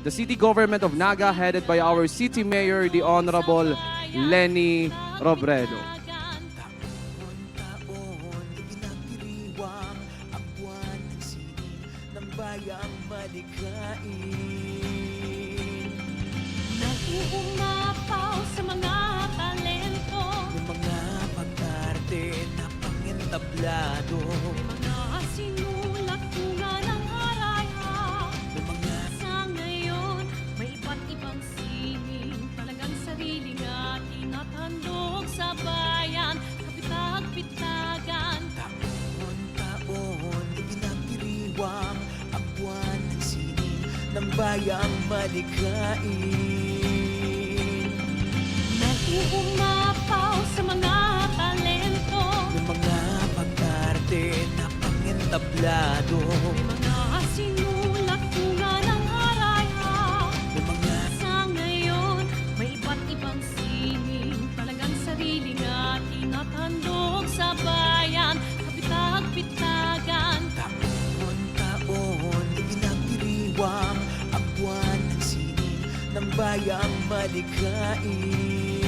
the City Government of Naga, headed by our City Mayor, the Honorable Leni Robredo. Taon-taon, ipinagdiriwang ang buwan ng sining ng bayang malikhain. Nag-uumapaw sa mga talento. May mga pag-arte na pangentablado. May mga sinulat bunga ng harayang. May mga sa ngayon, may iba't ibang sining. Talagang sariling atin at handog sa bayan. Kapitag-pitagan. Taon-taon, ipinagdiriwang ang buwan ng sining ng bayang malikhain. Nag-uumapaw sa mga talento. May mga pag-arte na pangentablado. May mga sinulat bunga ng harayang. May mga sa ngayon, may iba't ibang sining. Talagang sariling atin at handog sa bayan. Kapitag-pitagan. Taon-taon, ipinagdiriwang ang buwan ng sining ng bayang malikhain.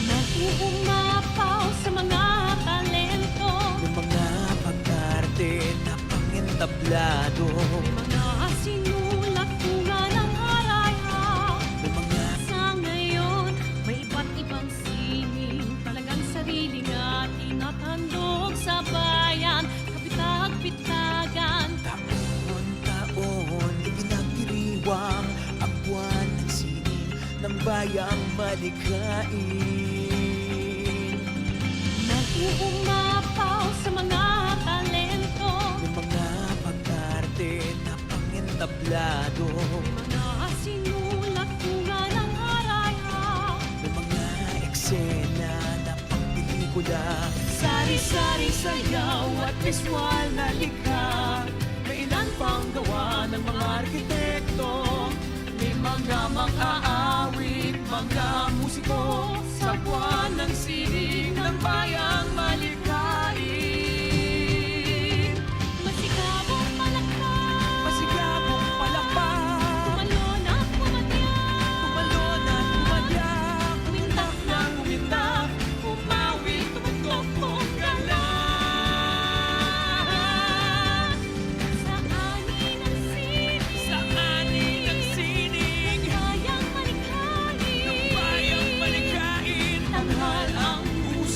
Nag-uumapaw sa mga talento. May mga pag-arte na pangentablado. May mga sinulat bunga ng harayang. May mga sa ngayon, may iba't ibang sining. Talagang sariling atin at handog sa bayan. Kapitag-pitagan. Taon-taon, ipinagdiriwang ang buwan ng sining ng bayang malikhain. Nag-uumapaw sa mga talento. May mga pag-arte na pangentablado. May mga sinulat bunga ng harayang. May mga eksena na pangpelikula. Sari-sari sayaw at visual na likha. May ilan pang gawa ng mga arkitekto. May mga mang-aawit, mga musiko, sa buwan ng sining ng bayang malikhain. Masigabong palakpak. Masigabong palakpak. Tumalon at pumadyak. Tumalon at pumadyak. Kumindak na kumindak. Umawit, tumugtog, tumugala. Sa ani ng sining. Sa ani ng sining. Ng bayang malikhain. Ng bayang malikhain. Tanghal ang puso.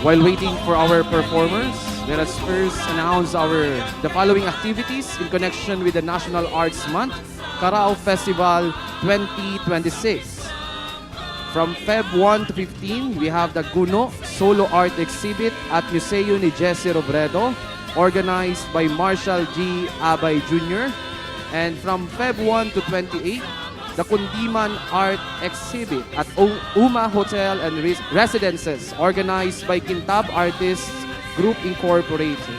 While waiting for our performers, let us first announce our the following activities in connection with the National Arts Month, Carao Festival twenty twenty-six. From Feb one to fifteen, we have the Guno Solo Art Exhibit at Museo ni Jesse Robredo, organized by Marshall G. Abay Junior And from Feb one to twenty-eight, the Kundiman Art Exhibit at U- Uma Hotel and Res- Residences, organized by Kintab Artists Group Incorporated.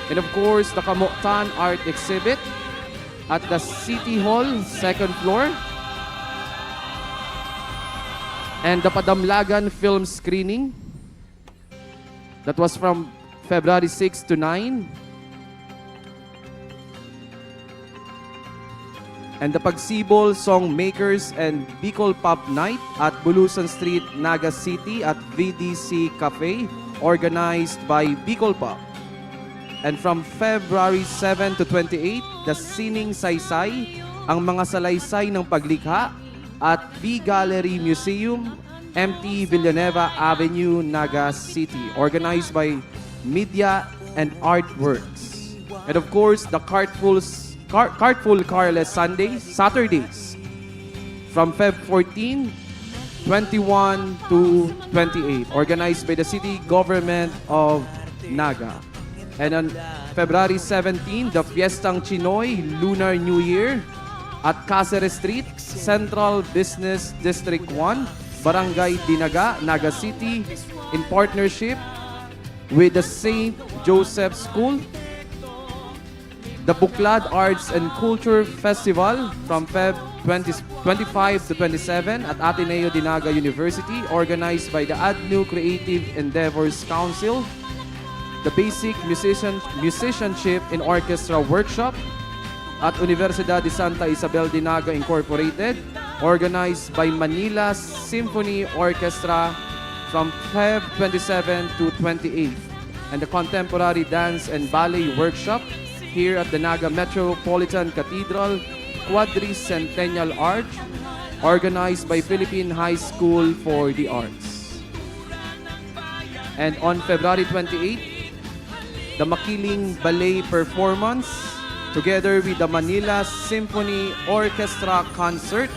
And of course, the Kamotan Art Exhibit at the City Hall, second floor. And the Padamlagan Film Screening, that was from February six to nine. And the Pagsibol Song Makers and Bicol Pop Night at Bulusan Street, Naga City at V D C Cafe, organized by Bicol Pop. And from February seven to twenty-eight, the Sining Saysay, ang mga salaysay ng paglikha, at V Gallery Museum, M T Villanueva Avenue, Naga City, organized by Media and Artworks. And of course, the Cartful, Car, Cartful Carless Sundays, Saturdays, from Feb fourteen, twenty-one to twenty-eight, organized by the City Government of Naga. And on February seventeen, the Fiestang Chinoy Lunar New Year at Caceres Street, Central Business District one, Barangay Dinaga, Naga City, in partnership with the Saint Joseph School. The Buklad Arts and Culture Festival from Feb twenty, twenty-five to twenty-seven at Ateneo de Naga University, organized by the ADNU Creative Endeavors Council. The Basic Musician, Musicianship in Orchestra Workshop at Universidad de Santa Isabel de Naga Incorporated, organized by Manila Symphony Orchestra from Feb twenty-seven to twenty-eight. And the Contemporary Dance and Ballet Workshop here at the Naga Metropolitan Cathedral Quadricentennial Arch, organized by Philippine High School for the Arts. And on February twenty-eight, the Makiling Ballet Performance, together with the Manila Symphony Orchestra Concert,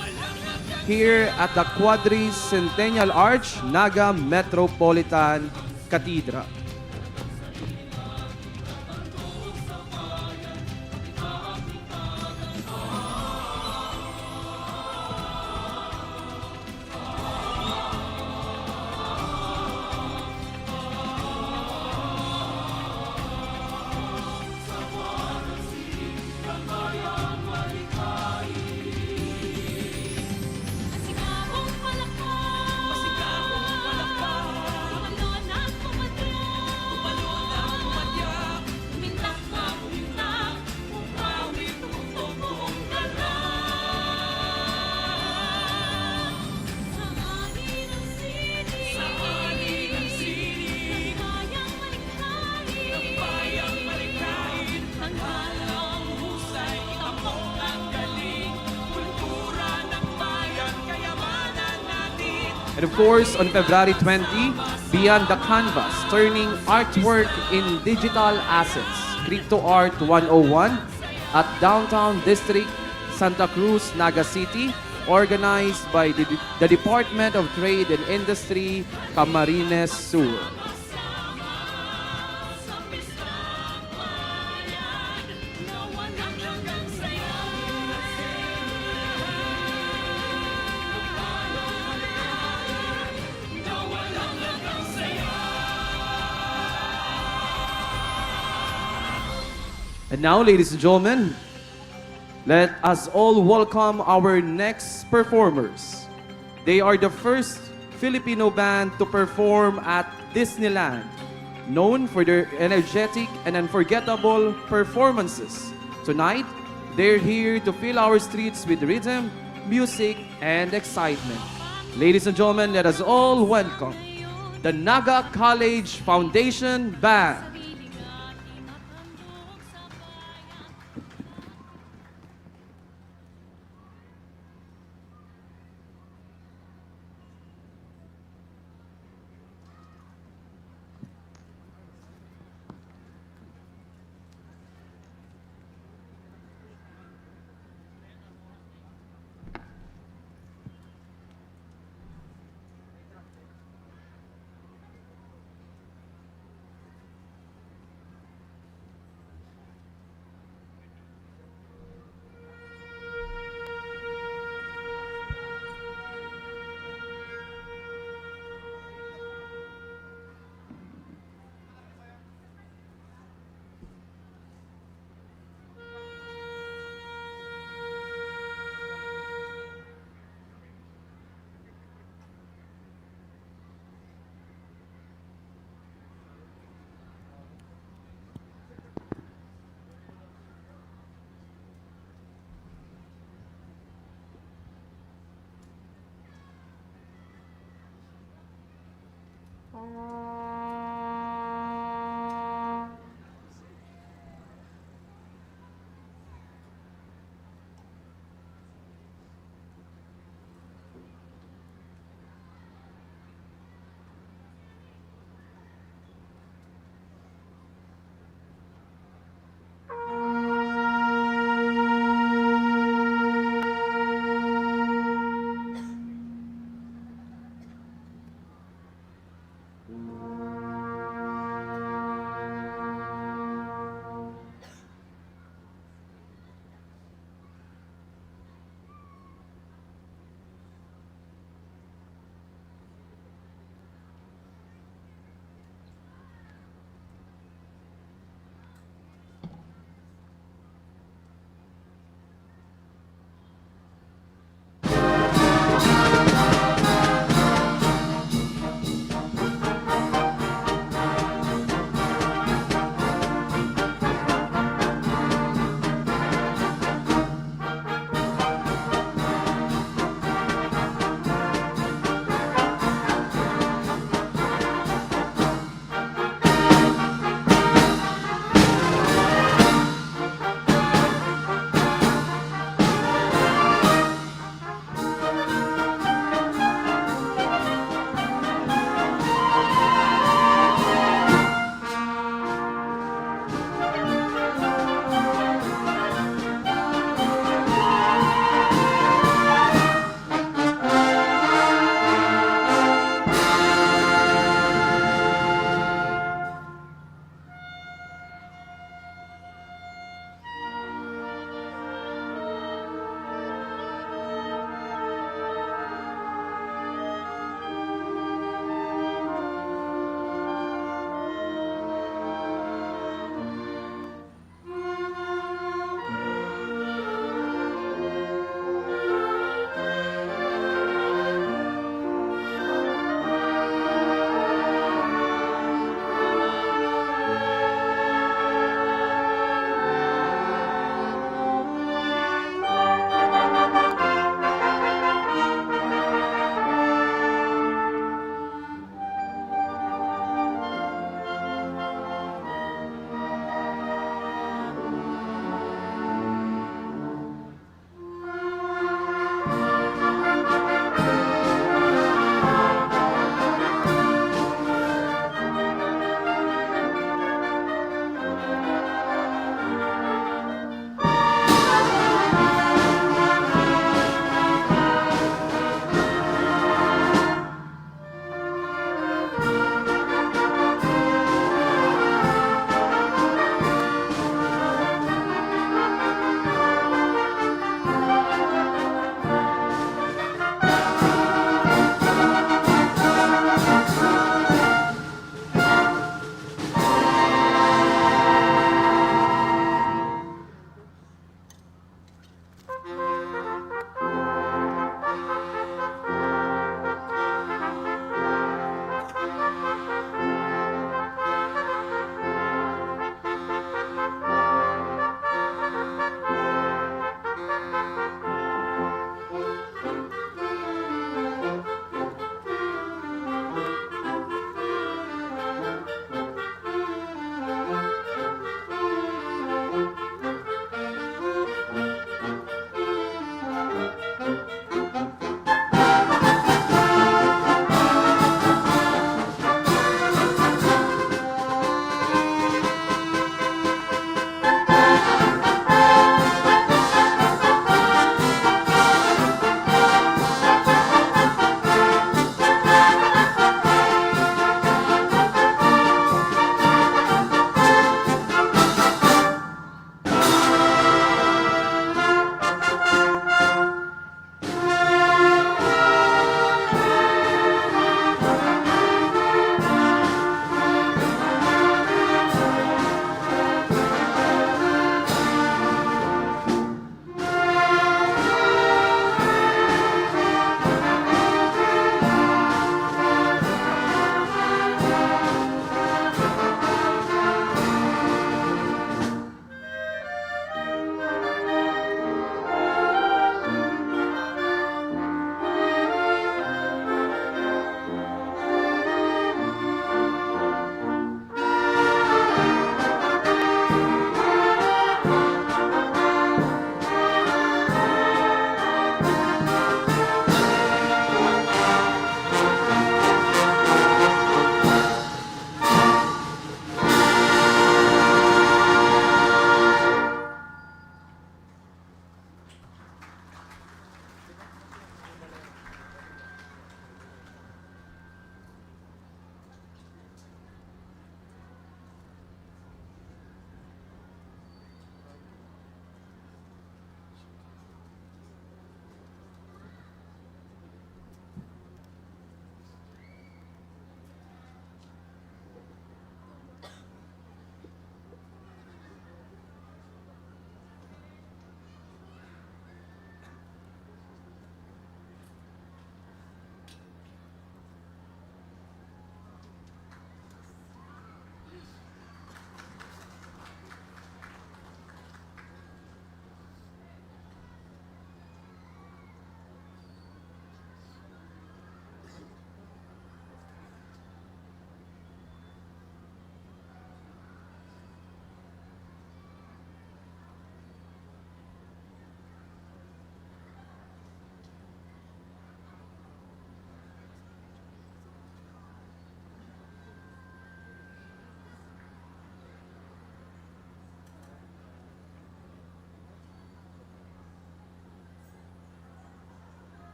here at the Quadricentennial Arch, Naga Metropolitan Cathedral. And of course, on February twenty, Beyond the Canvas, turning artwork in digital assets, Crypto Art one oh one at Downtown District, Santa Cruz, Naga City, organized by the, the Department of Trade and Industry, Camarines Sur. And now, ladies and gentlemen, let us all welcome our next performers. They are the first Filipino band to perform at Disneyland, known for their energetic and unforgettable performances. Tonight, they're here to fill our streets with rhythm, music, and excitement. Ladies and gentlemen, let us all welcome the Naga College Foundation Band.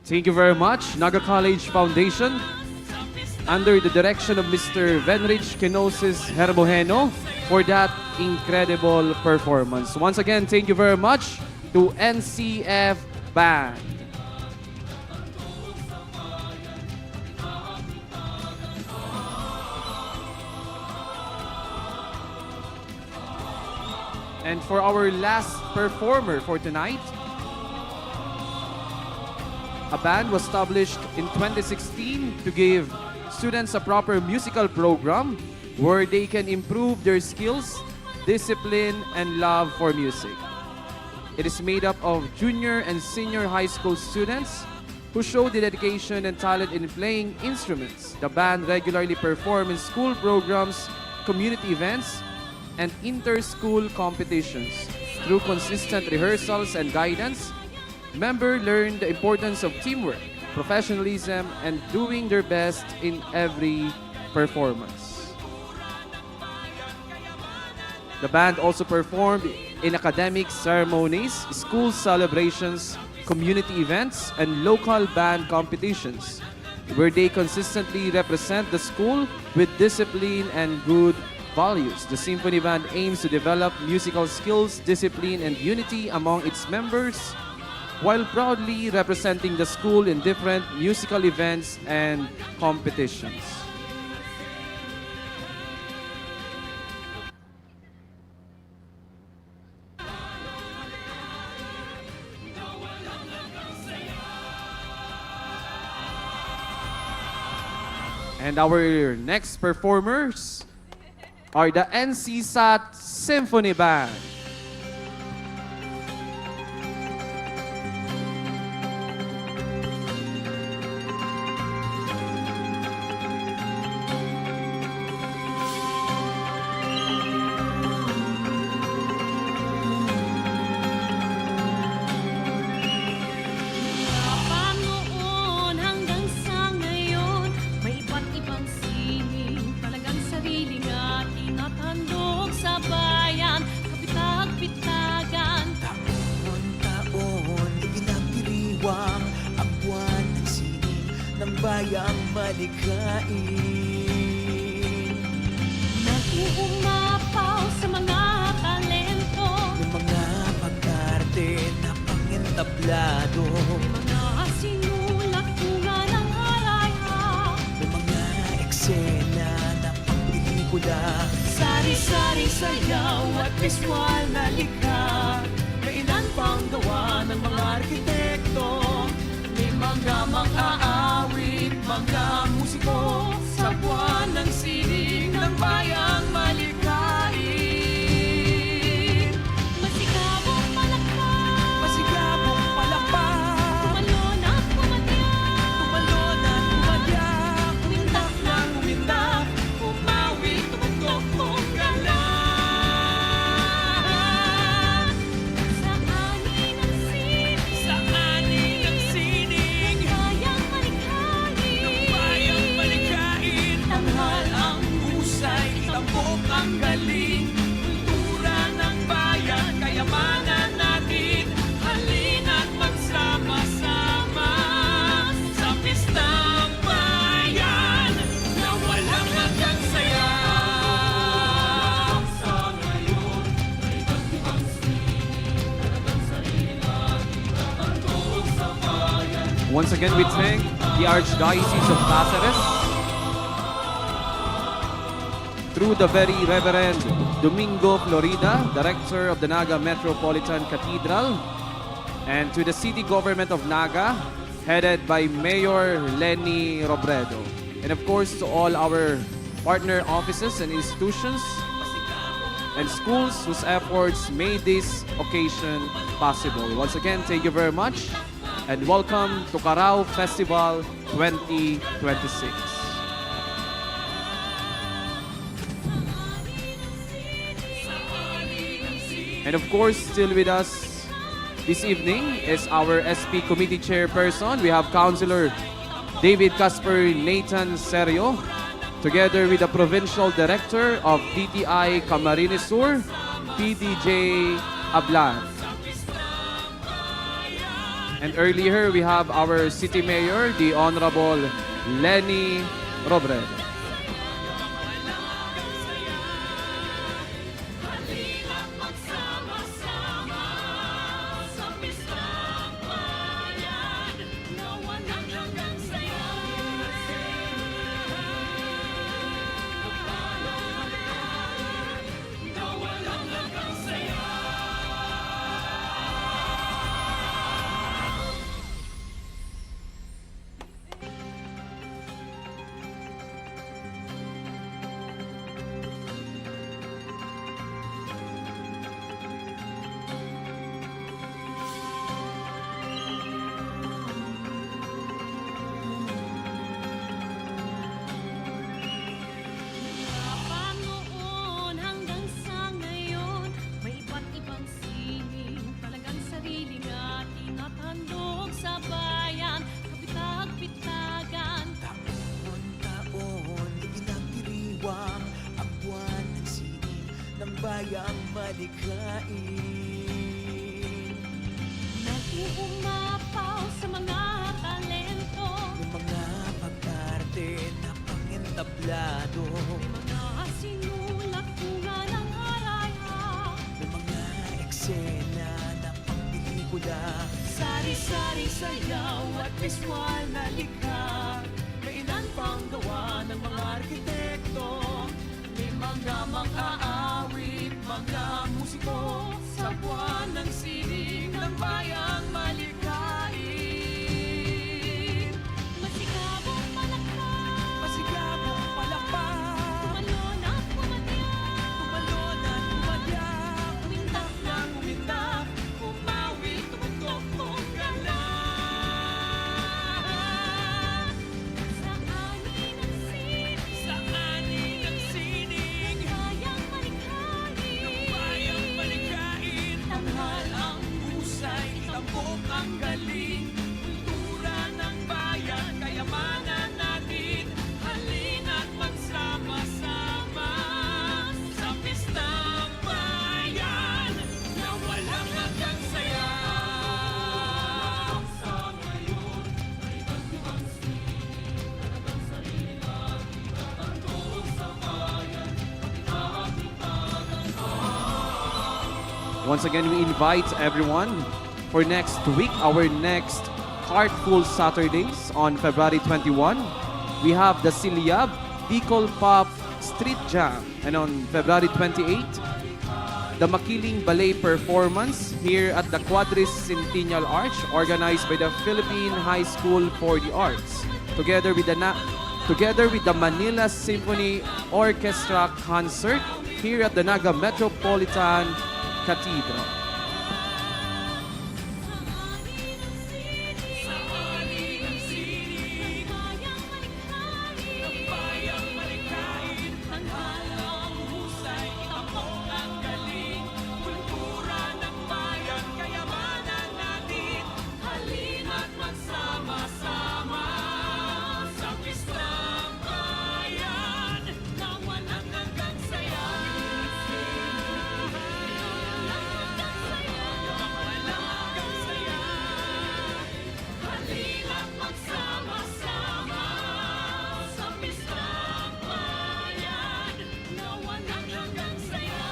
Thank you very much, Naga College Foundation, under the direction of Mister Venrich Kenosis Hermojeno, for that incredible performance. Once again, thank you very much to N C F Band. And for our last performer for tonight, a band was established in twenty sixteen to give students a proper musical program where they can improve their skills, discipline, and love for music. It is made up of junior and senior high school students who show the dedication and talent in playing instruments. The band regularly perform in school programs, community events, and inter-school competitions. Through consistent rehearsals and guidance, members learn the importance of teamwork, professionalism, and doing their best in every performance. The band also performed in academic ceremonies, school celebrations, community events, and local band competitions, where they consistently represent the school with discipline and good values. The Symphony Band aims to develop musical skills, discipline, and unity among its members, while proudly representing the school in different musical events and competitions. And our next performers are the N C SAT Symphony Band. Mula pa noon hanggang sa ngayon, may iba't ibang sining, talagang sariling atin at handog sa bayan, kapitag-pitagan. Taon-taon ipinagdiriwang ang buwan ng sining ng bayang malikhain. Nag-uumapaw sa mga talento. May mga pag-arte na pangentablado. May mga sinulat bunga ng harayang. May mga eksena na pangpelikula. Sari-saring sayaw at biswal na likha. Kailan pang gawa ng mga arkitekto. May mga mang-aawit, mga musiko, sa buwan ng sining ng bayang malikhain. Masigabong palakpak. Masigabong palakpak. Tumalon at pumadyak. Tumalon at pumadyak. Umindak na umindak. Umawi, tumutok, tunggalan. Sa ani ng sining. Sa ani ng sining. Ng bayang malikhain. Ng bayang malikhain. Itanghal ang husay, itambok ang galing. Kultura ng bayan, kayamanan natin. Halina't magsama-sama sa pistang bayan na walang hanggang saya. Once again, we thank the Archdiocese of Caceres through the Very Reverend Domingo Florida, Director of the Naga Metropolitan Cathedral, and to the City Government of Naga, headed by Mayor Leni Robredo. And of course, to all our partner offices and institutions and schools whose efforts made this occasion possible. Once again, thank you very much and welcome to Carao Festival twenty twenty-six. And of course, still with us this evening is our S P Committee Chairperson. We have Councilor David Casper Nathan Serio, together with the Provincial Director of D T I Camarines Sur, P D J Ablan. And earlier, we have our city mayor, the Honorable Leni Robredo. Mula pa noon hanggang sa ngayon, may iba't ibang sining talagang sariling ating at handog sa bayan, kapitag-pitagan. Taon-taon, ipinagdiriwang ang buwan ng sining ng bayang malikhain. Nag-uumapaw sa mga talento. May mga pag-arte na pangentablado. May mga sinulat bunga ng harayang. May mga eksena na pangpelikula. Sari-sari sayaw at visual na likha. May ilan pang gawa ng mga arkitekto. May mga mang-aawit, mga musiko, sa buwan ng sining ng bayang malikhain. Masigabong palakpak. Masigabong palakpak. Tumalon at pumadyak. Tumalon at pumadyak. Umindak na umindak. Umawi, tumutok, tumugal na. Sa ani ng sining. Sa ani ng sining. Ng bayang malikhain. Ng bayang malikhain. Tanghal ang husay, itambok ang galing. Kultura ng bayan, kayamanan natin. Halina't magsama-sama sa pistang bayan na walang hanggang saya. Sa ngayon, Once again, we invite everyone for next week, our next Heartful Saturdays on February twenty-one. We have the Silyab Bicol Pop Street Jam. And on February twenty-eight, the Makiling Ballet Performance here at the Quadricentennial Arch, organized by the Philippine High School for the Arts, together with the Na-, together with the Manila Symphony Orchestra Concert here at the Naga Metropolitan Cathedral. Ng bayang malikhain, tanghal ang husay, itambok ang galing. Kultura ng bayan, kayamanan natin. Halina't magsama-sama sa pistang bayan na walang hanggang saya. Walang hanggang saya. Walang hanggang saya. Halina't magsama-sama sa pistang bayan na walang hanggang saya.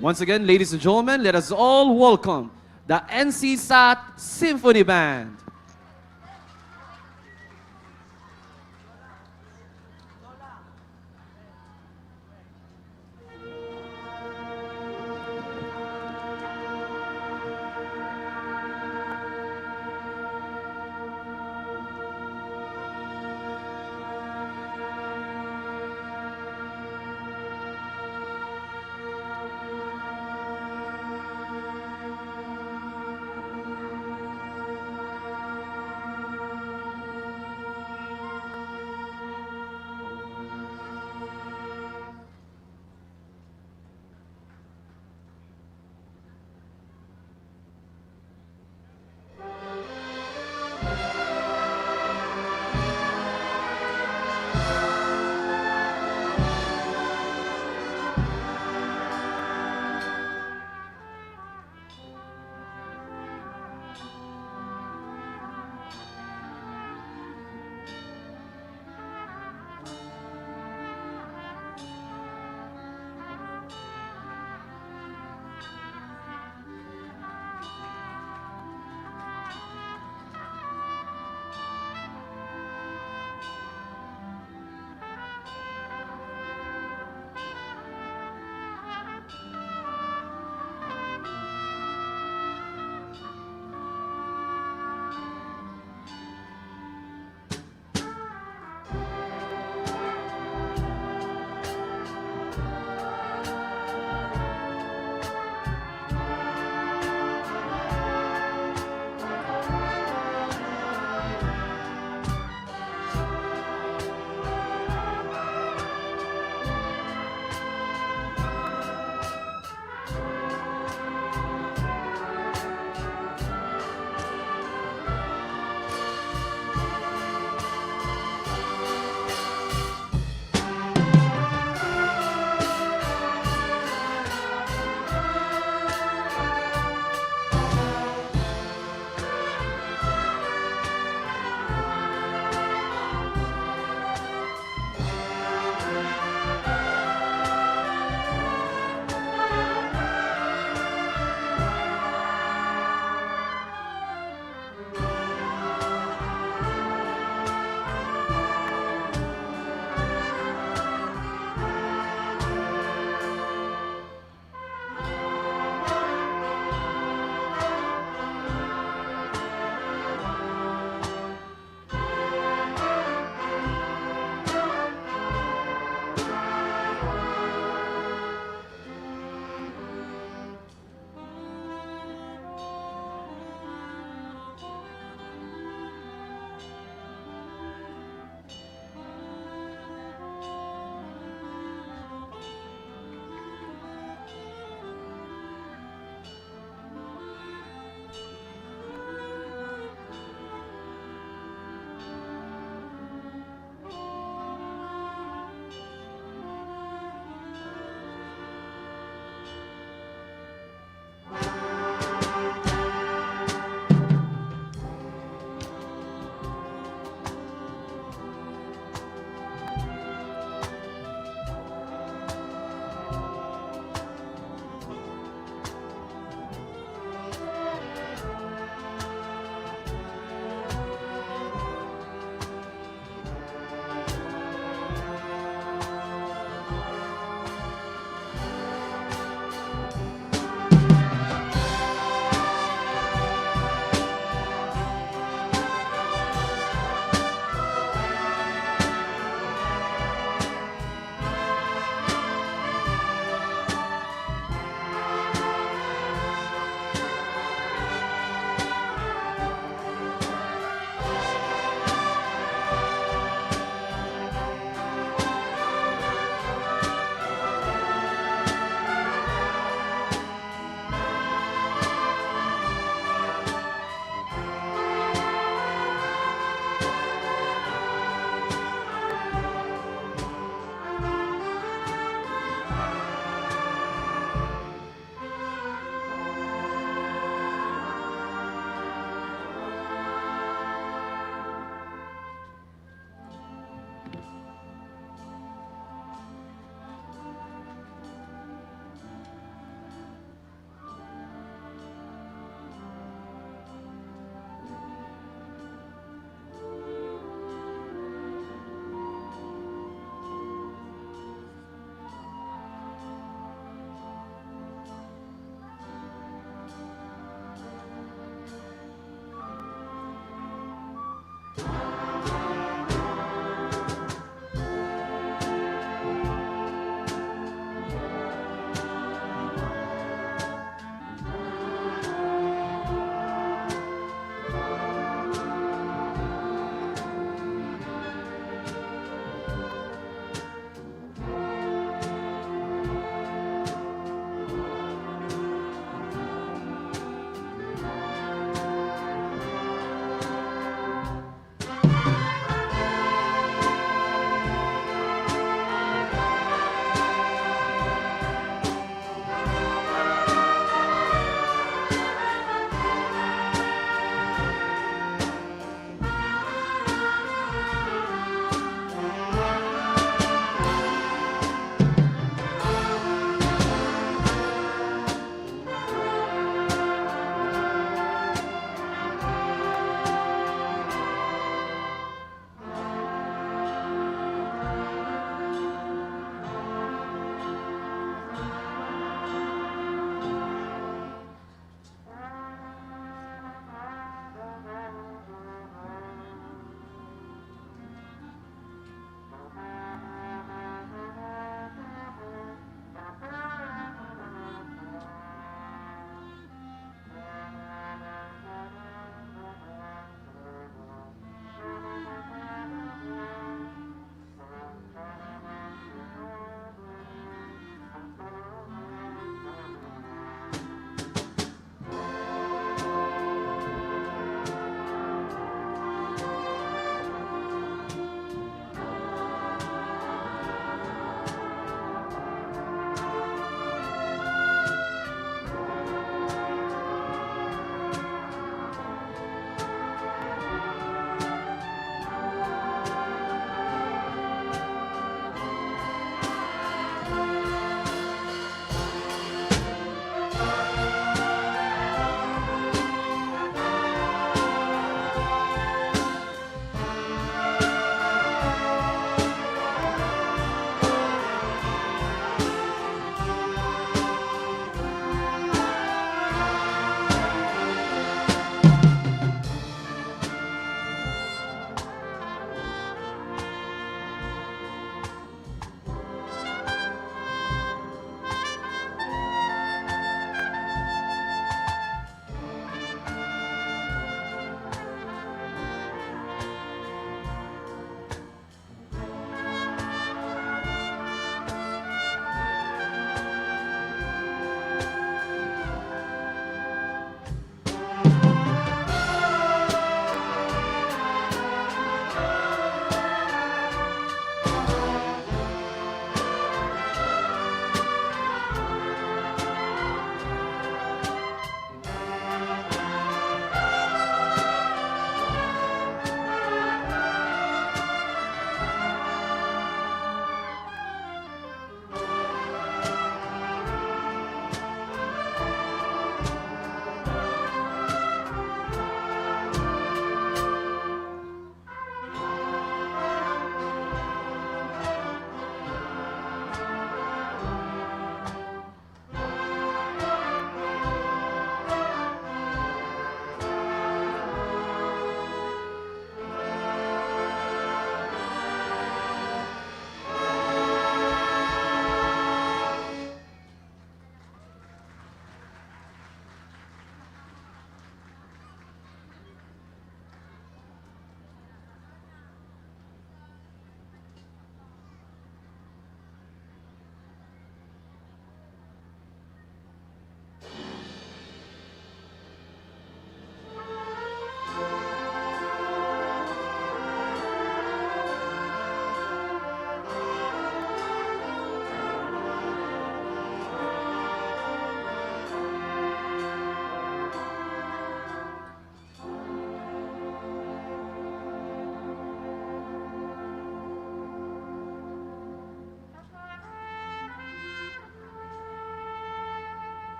Once again, ladies and gentlemen, let us all welcome the N C SAT Symphony Band.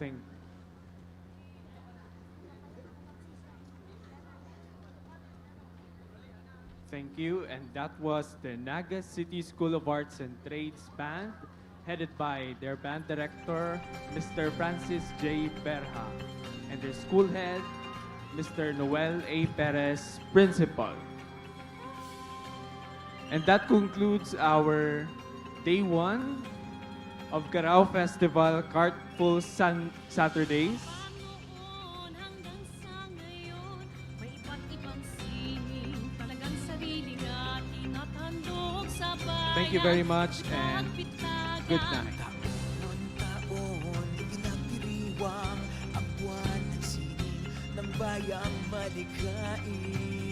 Thank, thank you. And that was the Naga City School of Arts and Trades Band, headed by their band director, Mister Francis J Berha, and their school head, Mister Noel A Perez, principal. And that concludes our day one of Garao Festival Cartful Sun Saturdays. Noon hanggang sa ngayon, may iba't ibang sining, talagang sariling ating at handog sa bayan. Thank you very much and Pagpitagan. Good night. Taon-taon ipinagdiriwang ang buwan ng sining ng bayang malikhain.